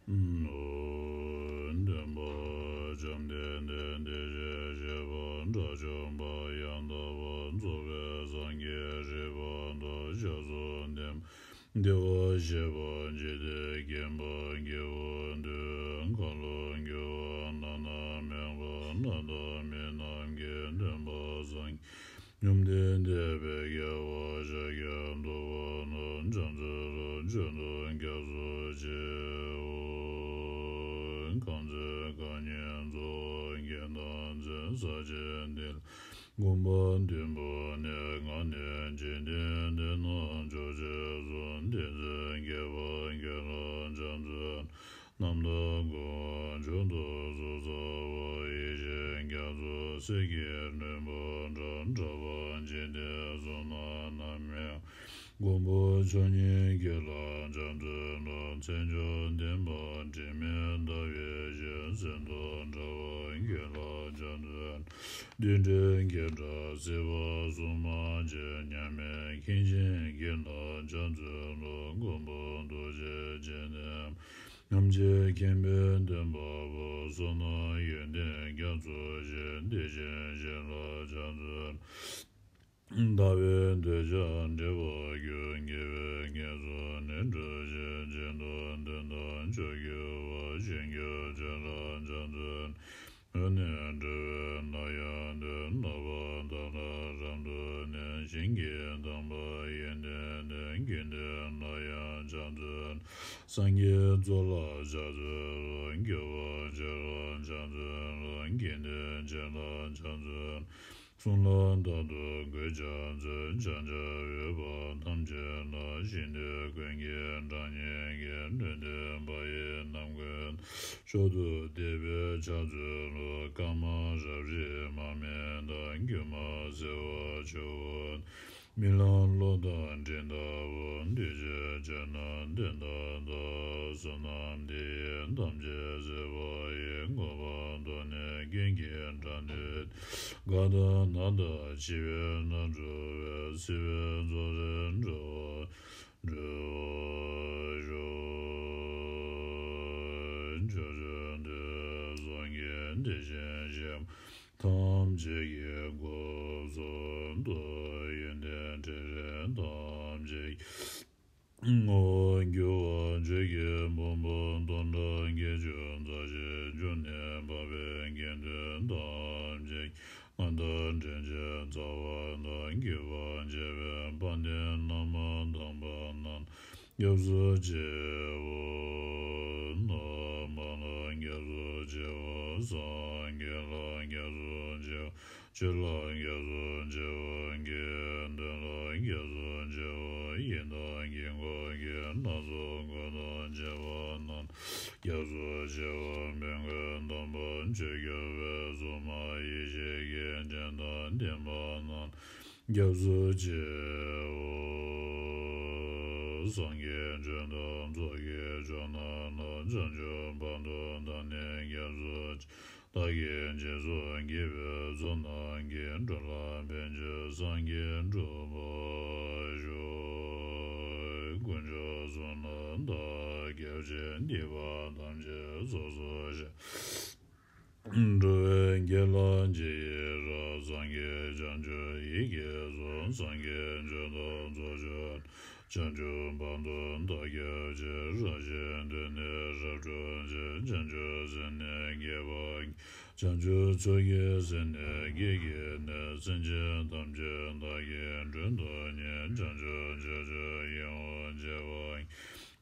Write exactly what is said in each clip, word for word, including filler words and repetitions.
སྟོན་པ་བཅོམ་ལྡན་འདས་བདེ་གཤེགས་སྤྱན་རས་གཟིགས་དབང་དྲག་མཆོག་དབང་ཡང་དག་པར་རྫོགས་པའི་སངས་རྒྱས་རིག་པ་མཐོ། ཕྱག་རྫོགས་བདེན་པ་བདེ་བར་གཤེགས་པ། འཇིག་རྟེན་མཁྱེན་པ་དགེ་བ་འདུལ། འཁོར་ལོས་སྒྱུར་བ་བླ་ན་མེད་པ། ལྷ་དང་མི་རྣམས་ཀྱི་སྟོན་པ་སངས་རྒྱས་བཅོམ་ལྡན་འདས་དཔལ་རྒྱལ་བ་ཤཱཀྱ་ཐུབ་པ་རྣམས་བྱོན་ཚུལ་ལ་སྤྱན་དྲངས་སྐྱབས་སུ་མཆིའོ། གང་ཚེ་རྐང་གཉིས་རྫོགས་པའི་དགེ་དང་ཚེ་ས་ཆེན་འདི་ལ་དགོངས་པ་མཐུན་པ་ནི། ང་ནི་འཇིག་རྟེན་འདི་ན་མཆོག་ཅེས་གསུངས། དེ་ཚེ་དགེ་བ་ཁྱོད་ལ་བྱ་ཚུལ། རྣམ་དག་གོ་བ་མཆོག་ཏུ་གཟུགས་ཟབ་པོ། ཡེ་ཤེས་རྒྱ་མཚོ་གསེར་གྱི་རོལ་པ་འདྲ། འདྲ་བར་འཇིག་རྟེན་གསུམ་ན་ནམ་ཡང་། མགོན་པོ་མཆོག་བརྙེས་ཁྱེད་ལ་བྱ་ཚུལ་ལོ། མཚན་མཆོག་ལྡན་པ་དྲི་མེད་ཟླ་བའི་ཞལ། གསེར་མདོག་འདྲ་བ་ཁྱེད་ལ་བྱ་ཚུལ། བདུད་འདྲེ་བགེགས་དང་སྲིད་པ་གསུམ་མ་མཆིས། མཉམ་མེད་མཁན་ཆེན་ཁྱེད་ལ་བྱ་ཚུལ་ལོ། མགོན་པོ་ཐུགས་རྗེ་ཅན་ནི། ཐམས་ཅད་མཁྱེན་པའི་སྟོན་པ་པོ། བསོད་ནམས་ཡོན་ཏན་རྒྱ་མཚོ་ཆེ། དེ་བཞིན་གཤེགས་ལ་བྱ་ཚུལ། ལྟ་བའི་འདོད་ཆགས་བྲལ་བར་གྱུར། དགེ་བའི་རྒྱས་སུ་ནི་འགྲོ་ཞིང་། ཆེད་དུ་དོན་དམ་ཆོས་བསྒྱུར་བར། བྱོན་གྱུར་ཆོས་ལ་བྱ་ཚུལ། འོད་ནི་འགྲོ་བའི་ནང་ཡང་འདུ། ལྷག་པར་བདག་ལ་རབ་ཏུ་བསྟན། ཞིང་གི་དམ་པ་ཡོན་ཏན་ལྡན། དགེ་འདུན་ལ་ཡང་བྱ་ཚུལ། སངས་རྒྱས་ཚོགས་ལ་བྱ་ཚུལ་ལོ། སྐྱོབ་པ་ཆོས་ལ་བྱ་ཚུལ་ལོ། དགེ་འདུན་ཆོས་ལ་བྱ་ཚུལ། གསུང་ལ་རྟག་ཏུ་གུས་ཕྱག་མཛོད། ཕྱག་རྒྱ་འོད་དཔག་ཐམས་ཅད་ལ། ཞིང་དུ་ཀུན་གྱི་གྲགས་སྙན་གྱིས། ལུས་འདི་བ་ཡི་ནམ་མཁའི་མཐའ། མཆོག་ཏུ་བརྟན་པའི་ཕྱག་མཛོད་ལོ། སྐར་མ་རབ་རིབ་མར་མེ་དང་། སྒྱུ་མ་བྱེ་བ་ཆུ་བོ། རྨི་ལམ་གློག་དང་སྤྲིན་ལྟ་བུ། འདུས་བྱས་ཆོས་རྣམས་དོན་དམ་དག། བསོད་ནམས་འདི་ཡིས་ཐམས་ཅད་གཟིགས་པ་ཡི། མངོན་པར་མཐོ་ནི་ཀུན་གྱི་གྲགས་འདི། གང་དག་ནམ་དུ་འཆི་བའི་མཐར་ཐུག་པའི། སྲིད་པའི་རྫོགས་རིམ་འགྲོ་བ་འགྲོ་བར་ཤོག། ཕྱོགས་བཅུ་དུས་གསུམ་གྱི་དེ་བཞིན་གཤེགས་པ་ཐམས་ཅད་ཀྱི་སྐུ་གསུང་ཐུགས་ཡོན་ཏན་ཕྲིན་ལས་ཐམས་ཅད་ཀྱི་ངོ་བོ་གྱུར་པ། ཆོས་ཀྱི་ཕུང་པོ་སྟོང་ཕྲག་བརྒྱད་ཅུ་རྩ་བཞི་བཅུ་ནས་འཕགས་པའི་དགེ་འདུན་ཐམས་ཅད་ཀྱི་མངའ་བདག་དྲིན་ཅན་རྩ་བ་དང་། གུས་པར་བྱས་པའི་དཔལ་ལྡན་བླ་མ་དམ་པ་རྣམས་སྐྱབས་སུ་མཆིའོ། ནམ་མཁའ་ལ་སྐྱབས་སུ་མཆིའོ། སངས་རྒྱས་ལ་སྐྱབས་སུ་མཆིའོ། ཆོས་ལ་སྐྱབས་སུ་མཆིའོ། དགེ་འདུན་ལ་སྐྱབས་སུ་མཆིའོ། ཡི་དམ་དཀྱིལ་འཁོར་གྱི་ལྷ་ཚོགས་འཁོར་དང་བཅས་པ་རྣམས་སྐྱབས་སུ་མཆིའོ། མི་མངོན་དམ་པ་ཆོས་སྐྱོང་བའི་སྲུང་མ་ཡེ་ཤེས་ཀྱི་སྤྱན་དང་ལྡན་པ་རྣམས་སྐྱབས་སུ་མཆིའོ། སངས་རྒྱས་ཆོས་དང་ཚོགས་ཀྱི་མཆོག་རྣམས་ལ། བྱང་ཆུབ་བར་དུ་བདག་ནི་སྐྱབས་སུ་མཆི། བདག་གིས་སྦྱིན་སོགས་བགྱིས་པའི་ཚོགས་རྣམས་ཀྱིས། འགྲོ་ལ་ཕན་ཕྱིར་སངས་རྒྱས་འགྲུབ་པར་ཤོག། དཀོན་མཆོག་གསུམ་ལ་བདག་སྐྱབས་མཆི། སྡིག་པ་ཐམས་ཅད་ཚོགས་སུ་བཤགས། འགྲོ་བའི་དགེ་ལ་རྗེས་ཡི་རང་། སངས་རྒྱས་བྱང་ཆུབ་ཡིད་ཀྱིས་བཟུང་། སངས་རྒྱས་ཆོས་དང་ཚོགས་མཆོག་བྱང་ཆུབ་བར་དུ་བདག་སྐྱབས་མཆི། རང་གཞན་དོན་ནི་རབ་བསྒྲུབ་ཕྱིར། བྱང་ཆུབ་སེམས་ནི་བསྐྱེད་པར་བགྱི། བྱང་ཆུབ་ཚོགས་ཀྱི་སེམས་ནི་བསྐྱེད་བགྱིས་ནས། སེམས་ཅན་ཐམས་ཅད་བདག་གིས་མགྲོན་དུ་གཉེར། བྱང་ཆུབ་སྤྱོད་ཕྱིར་ཡིད་འོང་སྤྱད་པར་བགྱི།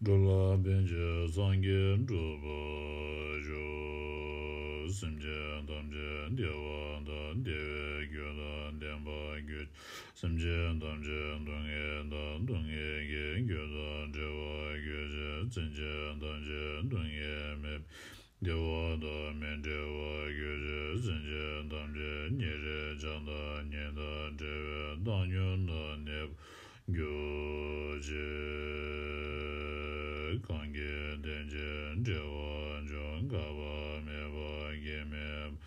འགྲོ་ལ་ཕན་ཕྱིར་སངས་རྒྱས་འགྲུབ་པར་ཤོག། སེམས་ཅན་ཐམས་ཅད་བདེ་བ་དང་བདེ་བའི་རྒྱུ་དང་ལྡན་པར་གྱུར། སེམས་ཅན་ཐམས་ཅད་སྡུག་བསྔལ་དང་སྡུག་བསྔལ་གྱི་རྒྱུ་དང་བྲལ་བར་གྱུར་ཅིག། སེམས་ཅན་ཐམས་ཅད་སྡུག་བསྔལ་མེད་པའི་བདེ་བ་དང་མི་འབྲལ་བར་གྱུར་ཅིག། སེམས་ཅན་ཐམས་ཅད་ཉེ་རིང་བྱམས་དང་ཉེ་དང་བྲལ་བའི་བཏང་སྙོམས་དང་གནས་པར་གྱུར་ཅིག། གང་གིས་དེ་ཕྱིར་འབྲེལ་བར་འབྱུང་། འགག་པ་མེད་པ་གེགས་མེད་པ།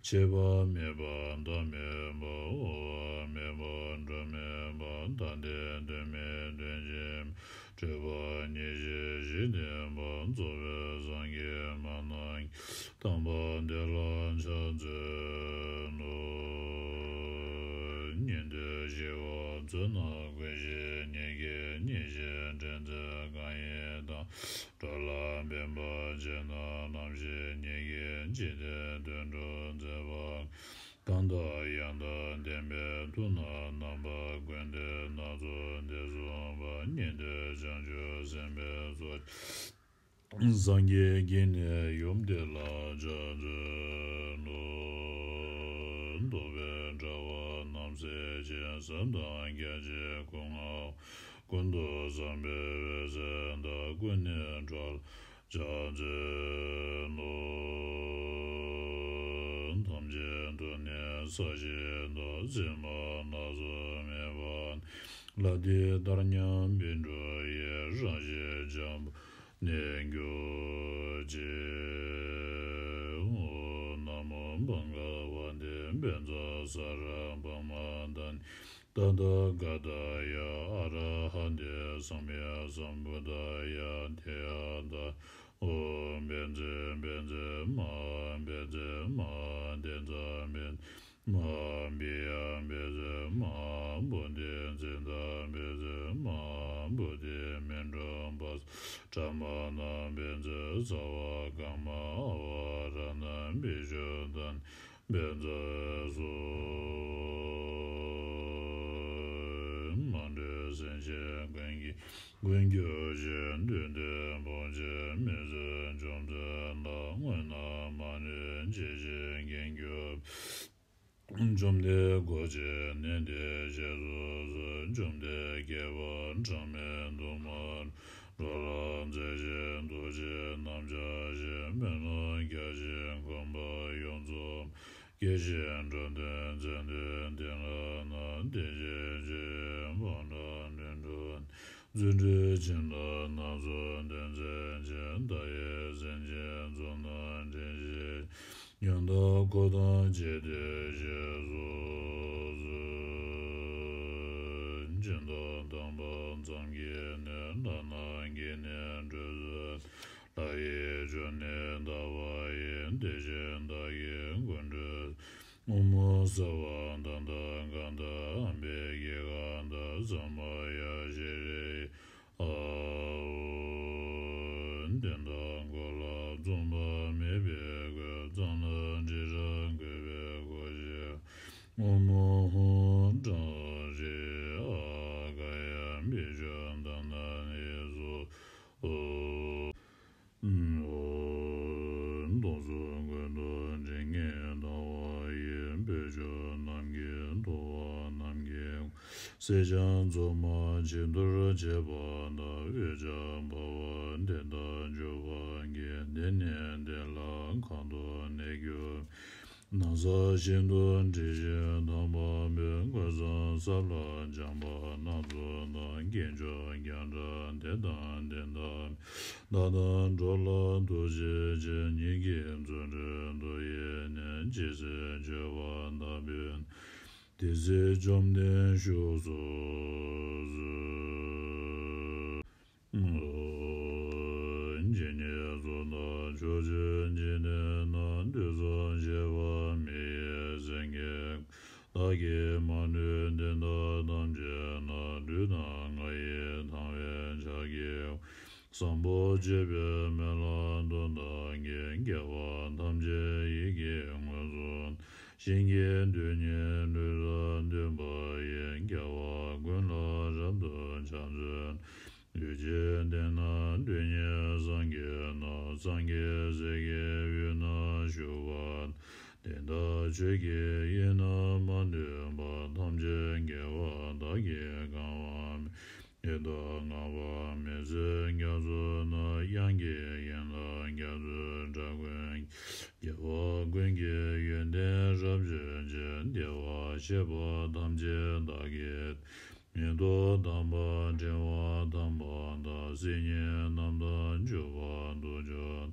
ཆད་པ་མེད་པ་མཐའ་མེད་པ། དབུལ་བ་མེད་པ་འགྲོ་མེད་པ། ཐ་དད་དོན་མེད་དོན་གཅིག་མེད། སྤྲོས་པ་ཉེར་ཞི་བཞི་བསྟན་པ། རྫོགས་པའི་ སངས་རྒྱས་མ་ནམ་མཁའི་དང་པོ་དེ་ལ་ཕྱག་འཚལ་ལོ། ཉན་ཐོས་ཞི་བ་འཚོ་རྣམས་ཀུན་ཤེས་ཉིད་ཀྱིས་མཉེས་ཤིང་དྲན་མཛད་གང་ཡིན་དང་། འགྲོ་ལ་ཕན་པར་བྱེད་རྣམས་རྣམ་ཤེས་ཉིད་ཀྱིས་འཇིག་རྟེན་དོན་སྒྲུབ་མཛད་པ། གང་དག་ཡང་དག་ལྡན་པའི་མཐུ་རྣམས་རྣམ་པ་ཀུན་ཏུ་སྣ་ཚོགས་འདི་གསུངས་པ། ཉན་ཐོས་བྱང་ཆུབ་སེམས་དཔའི་ཚོགས། སངས་རྒྱས་ཀྱི་ནི་ཡུམ་དེ་ལ་ཕྱག་འཚལ་ལོ། རྟོག་པའི་དྲ་བ་རྣམས་སེལ་ཞིང་། ཟབ་དང་རྒྱ་ཆེའི་སྐུ་མངའ། ཀུན་ཏུ་བཟང་པོའི་འོད་ཟེར་དག །ཀུན་ནས་འགྲོ་ལ་ཕྱག་འཚལ་ལོ། ཐམས་ཅད་དུ་ནི་ས་གཞི་དང་། མཚན་མ་སྣ་ཚོགས་མེད་པ་ནི། ལྷ་དེ་ལྟར་མཉམ་པའི་འགྲོ་བའི། རང་བཞིན་འཇམ་པོར་གནས་གྱུར་ཅིག །ཨོཾ་ན་མོ་བྷ་ག་བ་ཏེ། བཛྲ་ས་ར་བྷ་མ་དྷཱ་ནི། ཏ་ཐཱ་ག་ཏཱ་ཡ། ཨ་ར་ཧ་ཏེ་སམ་ཡ་སམ་བུདྡྷཱ་ཡ། ཏདྱ་ཐཱ། ཨོཾ་བཛྲ་བཛྲ་མ་ཧཱ་བཛྲ་མ་ཧཱ་ཏེ་ཛ་བཛྲ་མ་ཧཱ་བི་ཡ་བཛྲ་མ་ཧཱ་བོ་དྷི་ཙིཏྟ་བཛྲ་མ་ཧཱ་བོ་དྷི་མཎྜལ་པ་ས་ཏ་ཀྲྀ་ཧ་ན་བཛྲ་ས་བ་ཀ་མ་ཨ་བ་ར་ཎ་བི་ཤུདྡྷ་ནི་བཛྲ་སོ། མ་འདྲེས་སེམས་ཅན་ཀུན་གྱི་ཀུན་གྱུར་ཅིང་། དུས་མཐའི་བུ་ཆེན་མི་བཟད་འཇོམས་མཛད་ལྷ། དངོས་རྣམས་མ་ནུས་འཇིགས་ཤིང་ཀུན་གྱུར་པའི། བཅོམ་ལྡན་གོ་ཆེན་ནི་དེ་ཞེས་སུ་གསོལ། བཅོམ་ལྡན་བསྐལ་པ་གྲངས་མེད་དུ་མ་འགྲོ་ལ་མཛད་ཅིང་། ཐུགས་རྗེ་རྣམ་དག་ཞིང་སྨོན་ལམ་རྒྱ་ཆེན་མཁྱེན་པ་ཡོངས་རྫོགས། སྐྱེ་ཞིང་འགྲོ་དོན་མཛད་དེ་འདི་ལ་ནི། དེ་བཞིན་གཤེགས་པ་ནི་ལྷུན་གྲུབ་སྟེ། རྫུ་འཕྲུལ་ཅན་དང་སྣ་ཚོགས་སྟོབས་མཛད་ཅིང་། མཐའ་ཡས་སེམས་ཅན་ཚོགས་རྣམས་བསྒྲལ་བྱེད་ཅིང་། ཉོན་མོངས་འཁོར་དང་བཅས་ཏེ་ཞེས་སུ་གསོལ། སྦྱིན་བདག་དམ་པ་ཙམ་གྱིས་ནི། ལྷ་རྣམས་ཀྱི་ནི་འགྲོས་སུ། ལྷ་ཡི་མཆོད་གནས་དག་པ་ཡི། དེ་བཞིན་བདག་གི་མགོན་འགྲོས། ཨོཾ་སརྦ་ད་ཏ་ག་ཏ་ཨམ་བི་ཀེ་ག་ཏ་ས་མ་ཡ་ཤྲི་ཡེ་ཨཱཿཧཱུྃ། དེ་དག་འཁོར་ལ་མཚུངས་པ་མེད་པའི་སྒོས། གཙང་ལ་དྲི་ཞིམ་གོས་པའི་གོས་ཅན། ཨོཾ་ཧཱུྃ་ཏྲཱ་ཧྲཱིཿ་ཨཱཿཧཱུྃ་ཡ་བི་ཤྭ་དྷཱ་ན་ནི་སྭཱ་ཧཱ། ཨོཾ་སྟོང་གསུམ་ཀུན་ཏུ་སྤྲིན་གྱི་ཟླ་བ་ཡི། བོད་ཕྱོགས་གནམ་གྱི་ཐོག་བར་གནམ་གྱི་སེང་ལྕམ་མཛོ་མོ་བྱི་དོར་བྱེད་པ་དང་། འོད་ཆགས་འབར་བ་དེ་དག་འཇུ་བར་བགྱི། དེ་ནས་དེ་ལ་གང་དུ་གནས་གྱུར། ནགས་ཚལ་ཞིང་དུ་དྲི་ཞིམ་དང་བ་སྤུའི། གོས་བཟང་ས་ལ་སྦྱངས་པ་སྣ་ཚོགས་དང་། དཀོན་མཆོག་རྒྱ་གྲགས་དེ་དང་ལྡན་ལྷ་མིན། ལྷ་དང་འགྲོ་ལ་ཐུགས་རྗེ་ཆེ། ཉིད་ཀྱི་བརྩོན་འགྲུས་མཐུ་ཡིས་ནི། ཇི་སྲིད་མཆོད་པ་དག་པའི་ཚེ། དེ་སྲིད་བཅོམ་ལྡན་བཞུགས་སུ་གསོལ། ཇི་སྙེད་སུ་དག་ཕྱོགས་བཅུའི་འཇིག་རྟེན་ན། དུས་གསུམ་གཤེགས་པ་མི་ཡི་སེང་གེ། བདག་གིས་མ་ལུས་དེ་དག་ཐམས་ཅད་ན། ལུས་དང་ངག་ཡིད་དང་བས་ཕྱག་བགྱིའོ། བཟང་པོ་སྤྱོད་པའི་སྨོན་ལམ་མཐུ་དང་བགྱི། དགེ་བ་ཐམས་ཅད་ཡིད་ཀྱིས་མངོན་སུམ། ཞིང་གི་རྡུལ་སྙེད་ལུས་རབ་བཏུད་པ་ཡི། དགེ་བ་ཀུན་ལ་རབ་ཏུ་ཕྱག་འཚལ། ལུས་ཀྱི་གཏིང་ན་རྡུལ་སྙེད་སངས་རྒྱས་རྣམས། སངས་རྒྱས་སྲས་ཀྱི་དབུས་ན་བཞུགས་པ་དང་། དེ་དག་ཆོས་ཀྱི་དབྱིངས་རྣམས་མ་ལུས་པ། ཐམས་ཅད་དགེ་བ་དག་གིས་གང་བར་མོས། ཡི་དྭགས་ལྔ་པ་མི་བསྲུན་རྒྱ་མཚོ་རྣམས། དབྱངས་ཀྱི་དབྱིངས་ལ་རྒྱ་མཚོའི་སྒྲ་ཀུན། སྐྱེ་བ་ཀུན་གྱི་ཡོན་ཏན་རབ་བརྗོད་ཅིང་། བདེ་བར་གཤེགས་པ་ཐམས་ཅད་བདག་གིས། མི་ལྡོག་དམ་པ་དྲི་བ་དམ་པ་དག། སིལ་སྙན་རྣམས་དང་བྱུག་པ་དུག་མཆོག་དང་།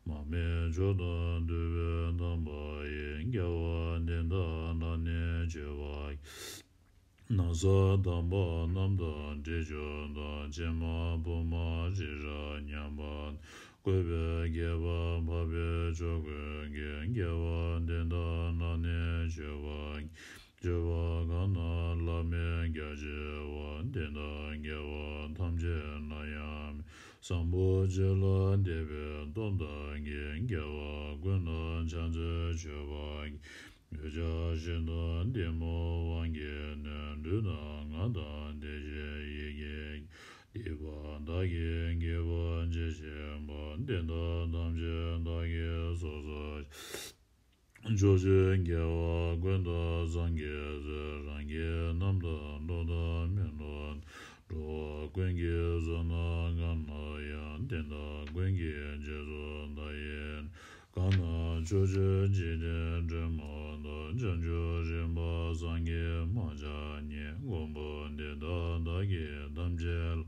མར་མེ་མཆོག་དང་བདུག་སྤོས་དམ་པ་ཡིས། དགེ་བ་འདི་དག་བདག་ནི་མཆོད་པར་བགྱི། ན་བཟའ་དམ་པ་རྣམས་དང་དྲི་མཆོག་དང་། ཕྱེ་མ་ཕུར་མ་དྲི་ཞིམ་མཉམ་པ། བཀོད་པའི་དགེ་བ་འཕགས་པའི་མཆོག་ཀུན་གྱི། དགེ་བ་འདི་དག་བླངས་ནས་སྤྱོད་པ་ཉིད། སྤྱོད་པ་གང་རྣམས་བླ་མེད་རྒྱ་ཆེ་བ། དེ་དག་དགེ་བ་ཐམས་ཅད་ན་ཡང་མེད། བཟང་པོ་སྤྱོད་ལ་དད་པའི་སྟོབས་དག་གིས། དགེ་བ་ཀུན་ལ་ཕྱག་འཚལ་མཆོད་པ་ཉིད། འདོད་ཆགས་ཞེ་སྡང་གཏི་མུག་དབང་གིས་གནོད། ལུས་དང་ངག་དང་བདེ་གཤེགས་ཡིད་ཀྱིས་ཀྱང་། སྡིག་པ་བདག་གིས་བགྱིས་པ་ཇི་བཞིན་པ། དེ་དག་ཐམས་ཅད་བདག་གིས་སོ་སོར་བཤགས། ཕྱོགས་བཅུའི་དགེ་བ་ཀུན་དག་སངས་རྒྱས་སོ། རང་གི་རྣམ་ཐར་ལོག་ལྟ་མིན་ནོ། འགྲོ་བ་ཀུན་གྱི་བསོད་ནམས་གང་ན་ཡང་། དེ་དག་ཀུན་གྱི་རྗེས་སུ་བདག་ཡི་རང་། གང་རྣམས་ཕྱོགས་བཅུའི་འཇིག་རྟེན་དྲི་མ་དག་བྱང་ཆུབ་རིམ་པ་སངས་རྒྱས་མ་ཆགས་ཉིད། མགོན་པོ་འདི་དག་བདག་གིས་ཐམས་ཅད་བསླབ།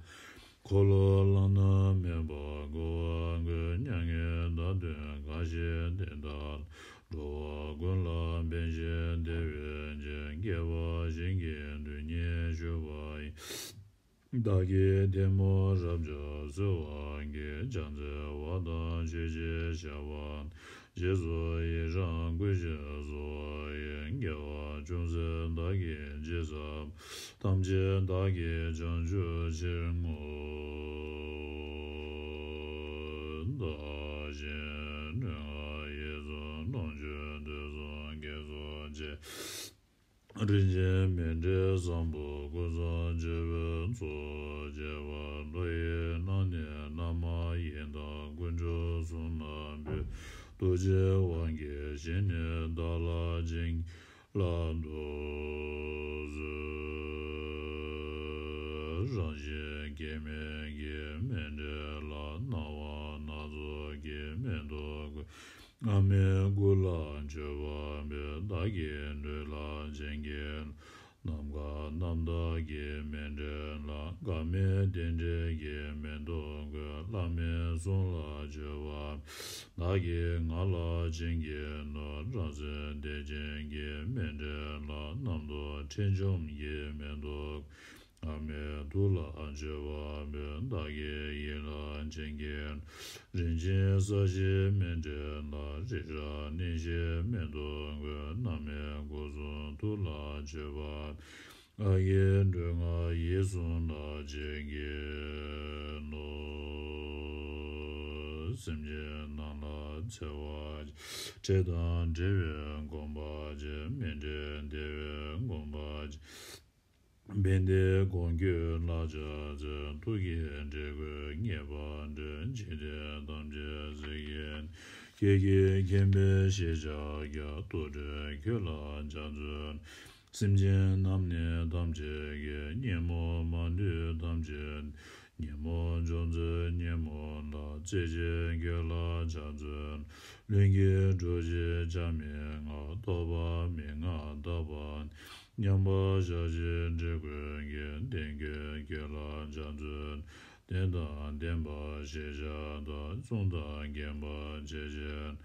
འཁོར་ལོ་བླ་ན་མེད་པ་བསྐོར་བ་ཀུན། མྱ་ངན་འདའ་སྟོན་གང་བཞེད་དེ་དག་ལ། འགྲོ་བ་ཀུན་ལ་ཕན་ཕྱིར་བདེ་བའི་ཕྱིར། དགེ་བ་བཞིན་གྱི་མཐུ་ནི་ཞུ་བ་ཡིན། བདག་གིས་གཏི་མུག་རབ་ཀྱང་སེལ་བར་བགྱི། ཕྱག་འཚལ་བ་དང་མཆོད་ཅིང་བཤགས་པ་དང་། རྗེས་སུ་ཡི་རང་བསྐུལ་ཞིང་གསོལ་བ་ཡི། དགེ་བ་ཅུང་ཟད་བདག་གིས་ཅི་བསགས་པ། ཐམས་ཅད་བདག་གིས་བྱང་ཆུབ་ཕྱིར་བསྔོ། བདག་གཞན་ལུས་ངག་ཡིད་གསུམ་ལོངས་སྤྱོད་དུས་གསུམ་དགེ་སོགས་ཀྱི། རིན་ཆེན་མཎྜལ་བཟང་པོ་ཀུན་བཟང་མཆོད་པའི་ཚོགས། བྱེ་བ་ཕྲག་བཞི་ནང་ནས་བླ་མ་ཡི་དམ་དཀོན་མཆོག་གསུམ་ལ་འབུལ། རྡོ་རྗེ་དབང་གིས་བཞེས་ནས་བདག་ལ་བྱིན་གྱིས་བརླབ་ཏུ་གསོལ། རང་བཞིན་སྐྱེ་མེད་ཀྱི་མཎྜལ་ལ། སྣང་བ་སྣ་ཚོགས་ཀྱི་མེ་ཏོག་བཀོད། སྔ་མའི་སྐུ་ལ་མཆོད་པ་འབུལ། བདག་གི་ལུས་ལ་བྱིན་གྱིས་རློབས། ནམ་མཁའ་རྣམ་དག་གི་མཎྜལ་ལ། འགག་མེད་རྟེན་འབྲེལ་གྱི་མེ་ཏོག་བཀོད། བླ་མའི་གསུང་ལ་མཆོད་པ་འབུལ། བདག་གི་ངག་ལ་བྱིན་གྱིས་རློབས། རང་སེམས་བདེ་ཆེན་གྱི་མཎྜལ་ལ། རྣམ་རྟོག་ཁྲེལ་འཇོམས་ཀྱི་མེ་ཏོག་སྔ་མའི་ཐུགས་ལ་མཆོད་པ་འབུལ། བདག་གི་ཡིད་ལ་བྱིན་གྱིས་རློབས། རིན་ཆེན་ས་གཞིའི་མཎྜལ་ལ། རི་རབ་གླིང་བཞིའི་མེ་ཏོག་བཀོད། བླ་མའི་སྐུ་གསུང་ཐུགས་ལ་མཆོད་པ་འབུལ། ཨ་ཡིག་འབྲུ་ལྔ་ཡིད་གསུམ་ལ་བྱིན་གྱིས་རློབས། སེམས་ཅན་རྣམས་ལ་འཚེ་བ་ཅིན་ཁྲེལ་དང་བྲལ་བའི་སྒོམ་པ་བྱིན། མི་འབྲལ་བདེ་བའི་སྒོམ་པ་བྱིན། ཕན་བདེའི་སྒོམ་རྒྱུད་བརླག་ཅིང་འཚེ། ཐུགས་ཀྱི་དྲེགས་པས་ཉེས་པ་སྒྲོལ། འཇིག་རྟེན་ཐམས་ཅད་གཟིགས་ཀྱི་ནི། ཁྱེད་ཀྱིས་མཁྱེན་པའི་ཤེས་བྱ་རྒྱ། རྡོ་རྗེ་ཁྱོད་ལ་ཕྱག་འཚལ་ལོ། སེམས་ཅན་རྣམས་ནི་ཐམས་ཅད་ཀྱི། ཉོན་མོངས་མ་ལུས་ཐམས་ཅད་ཉོན་མོངས་ཅན་ཚོགས་ཉོན་མོངས་ལ། རྩེ་གཅིག་ཁྱོད་ལ་ཕྱག་འཚལ་ལོ། ལྷུན་གྱིས་གྲུབ་ཅིང་ཆ་མེད་དངོས། རྟོག་པ་མེད་ངང་དག་པ་ནི། མཉམ་པར་བཞག་ཅིང་འབྲེལ་ཀུན་གྱི། ལྡན་ཁྱོད་ཁྱོད་ལ་ཕྱག་འཚལ་ལོ། ལྡན་དང་ལྡན་པ་ཞེས་བྱ་དང་། མཚུངས་དང་མཁྱེན་པ་ཞེས་བྱ།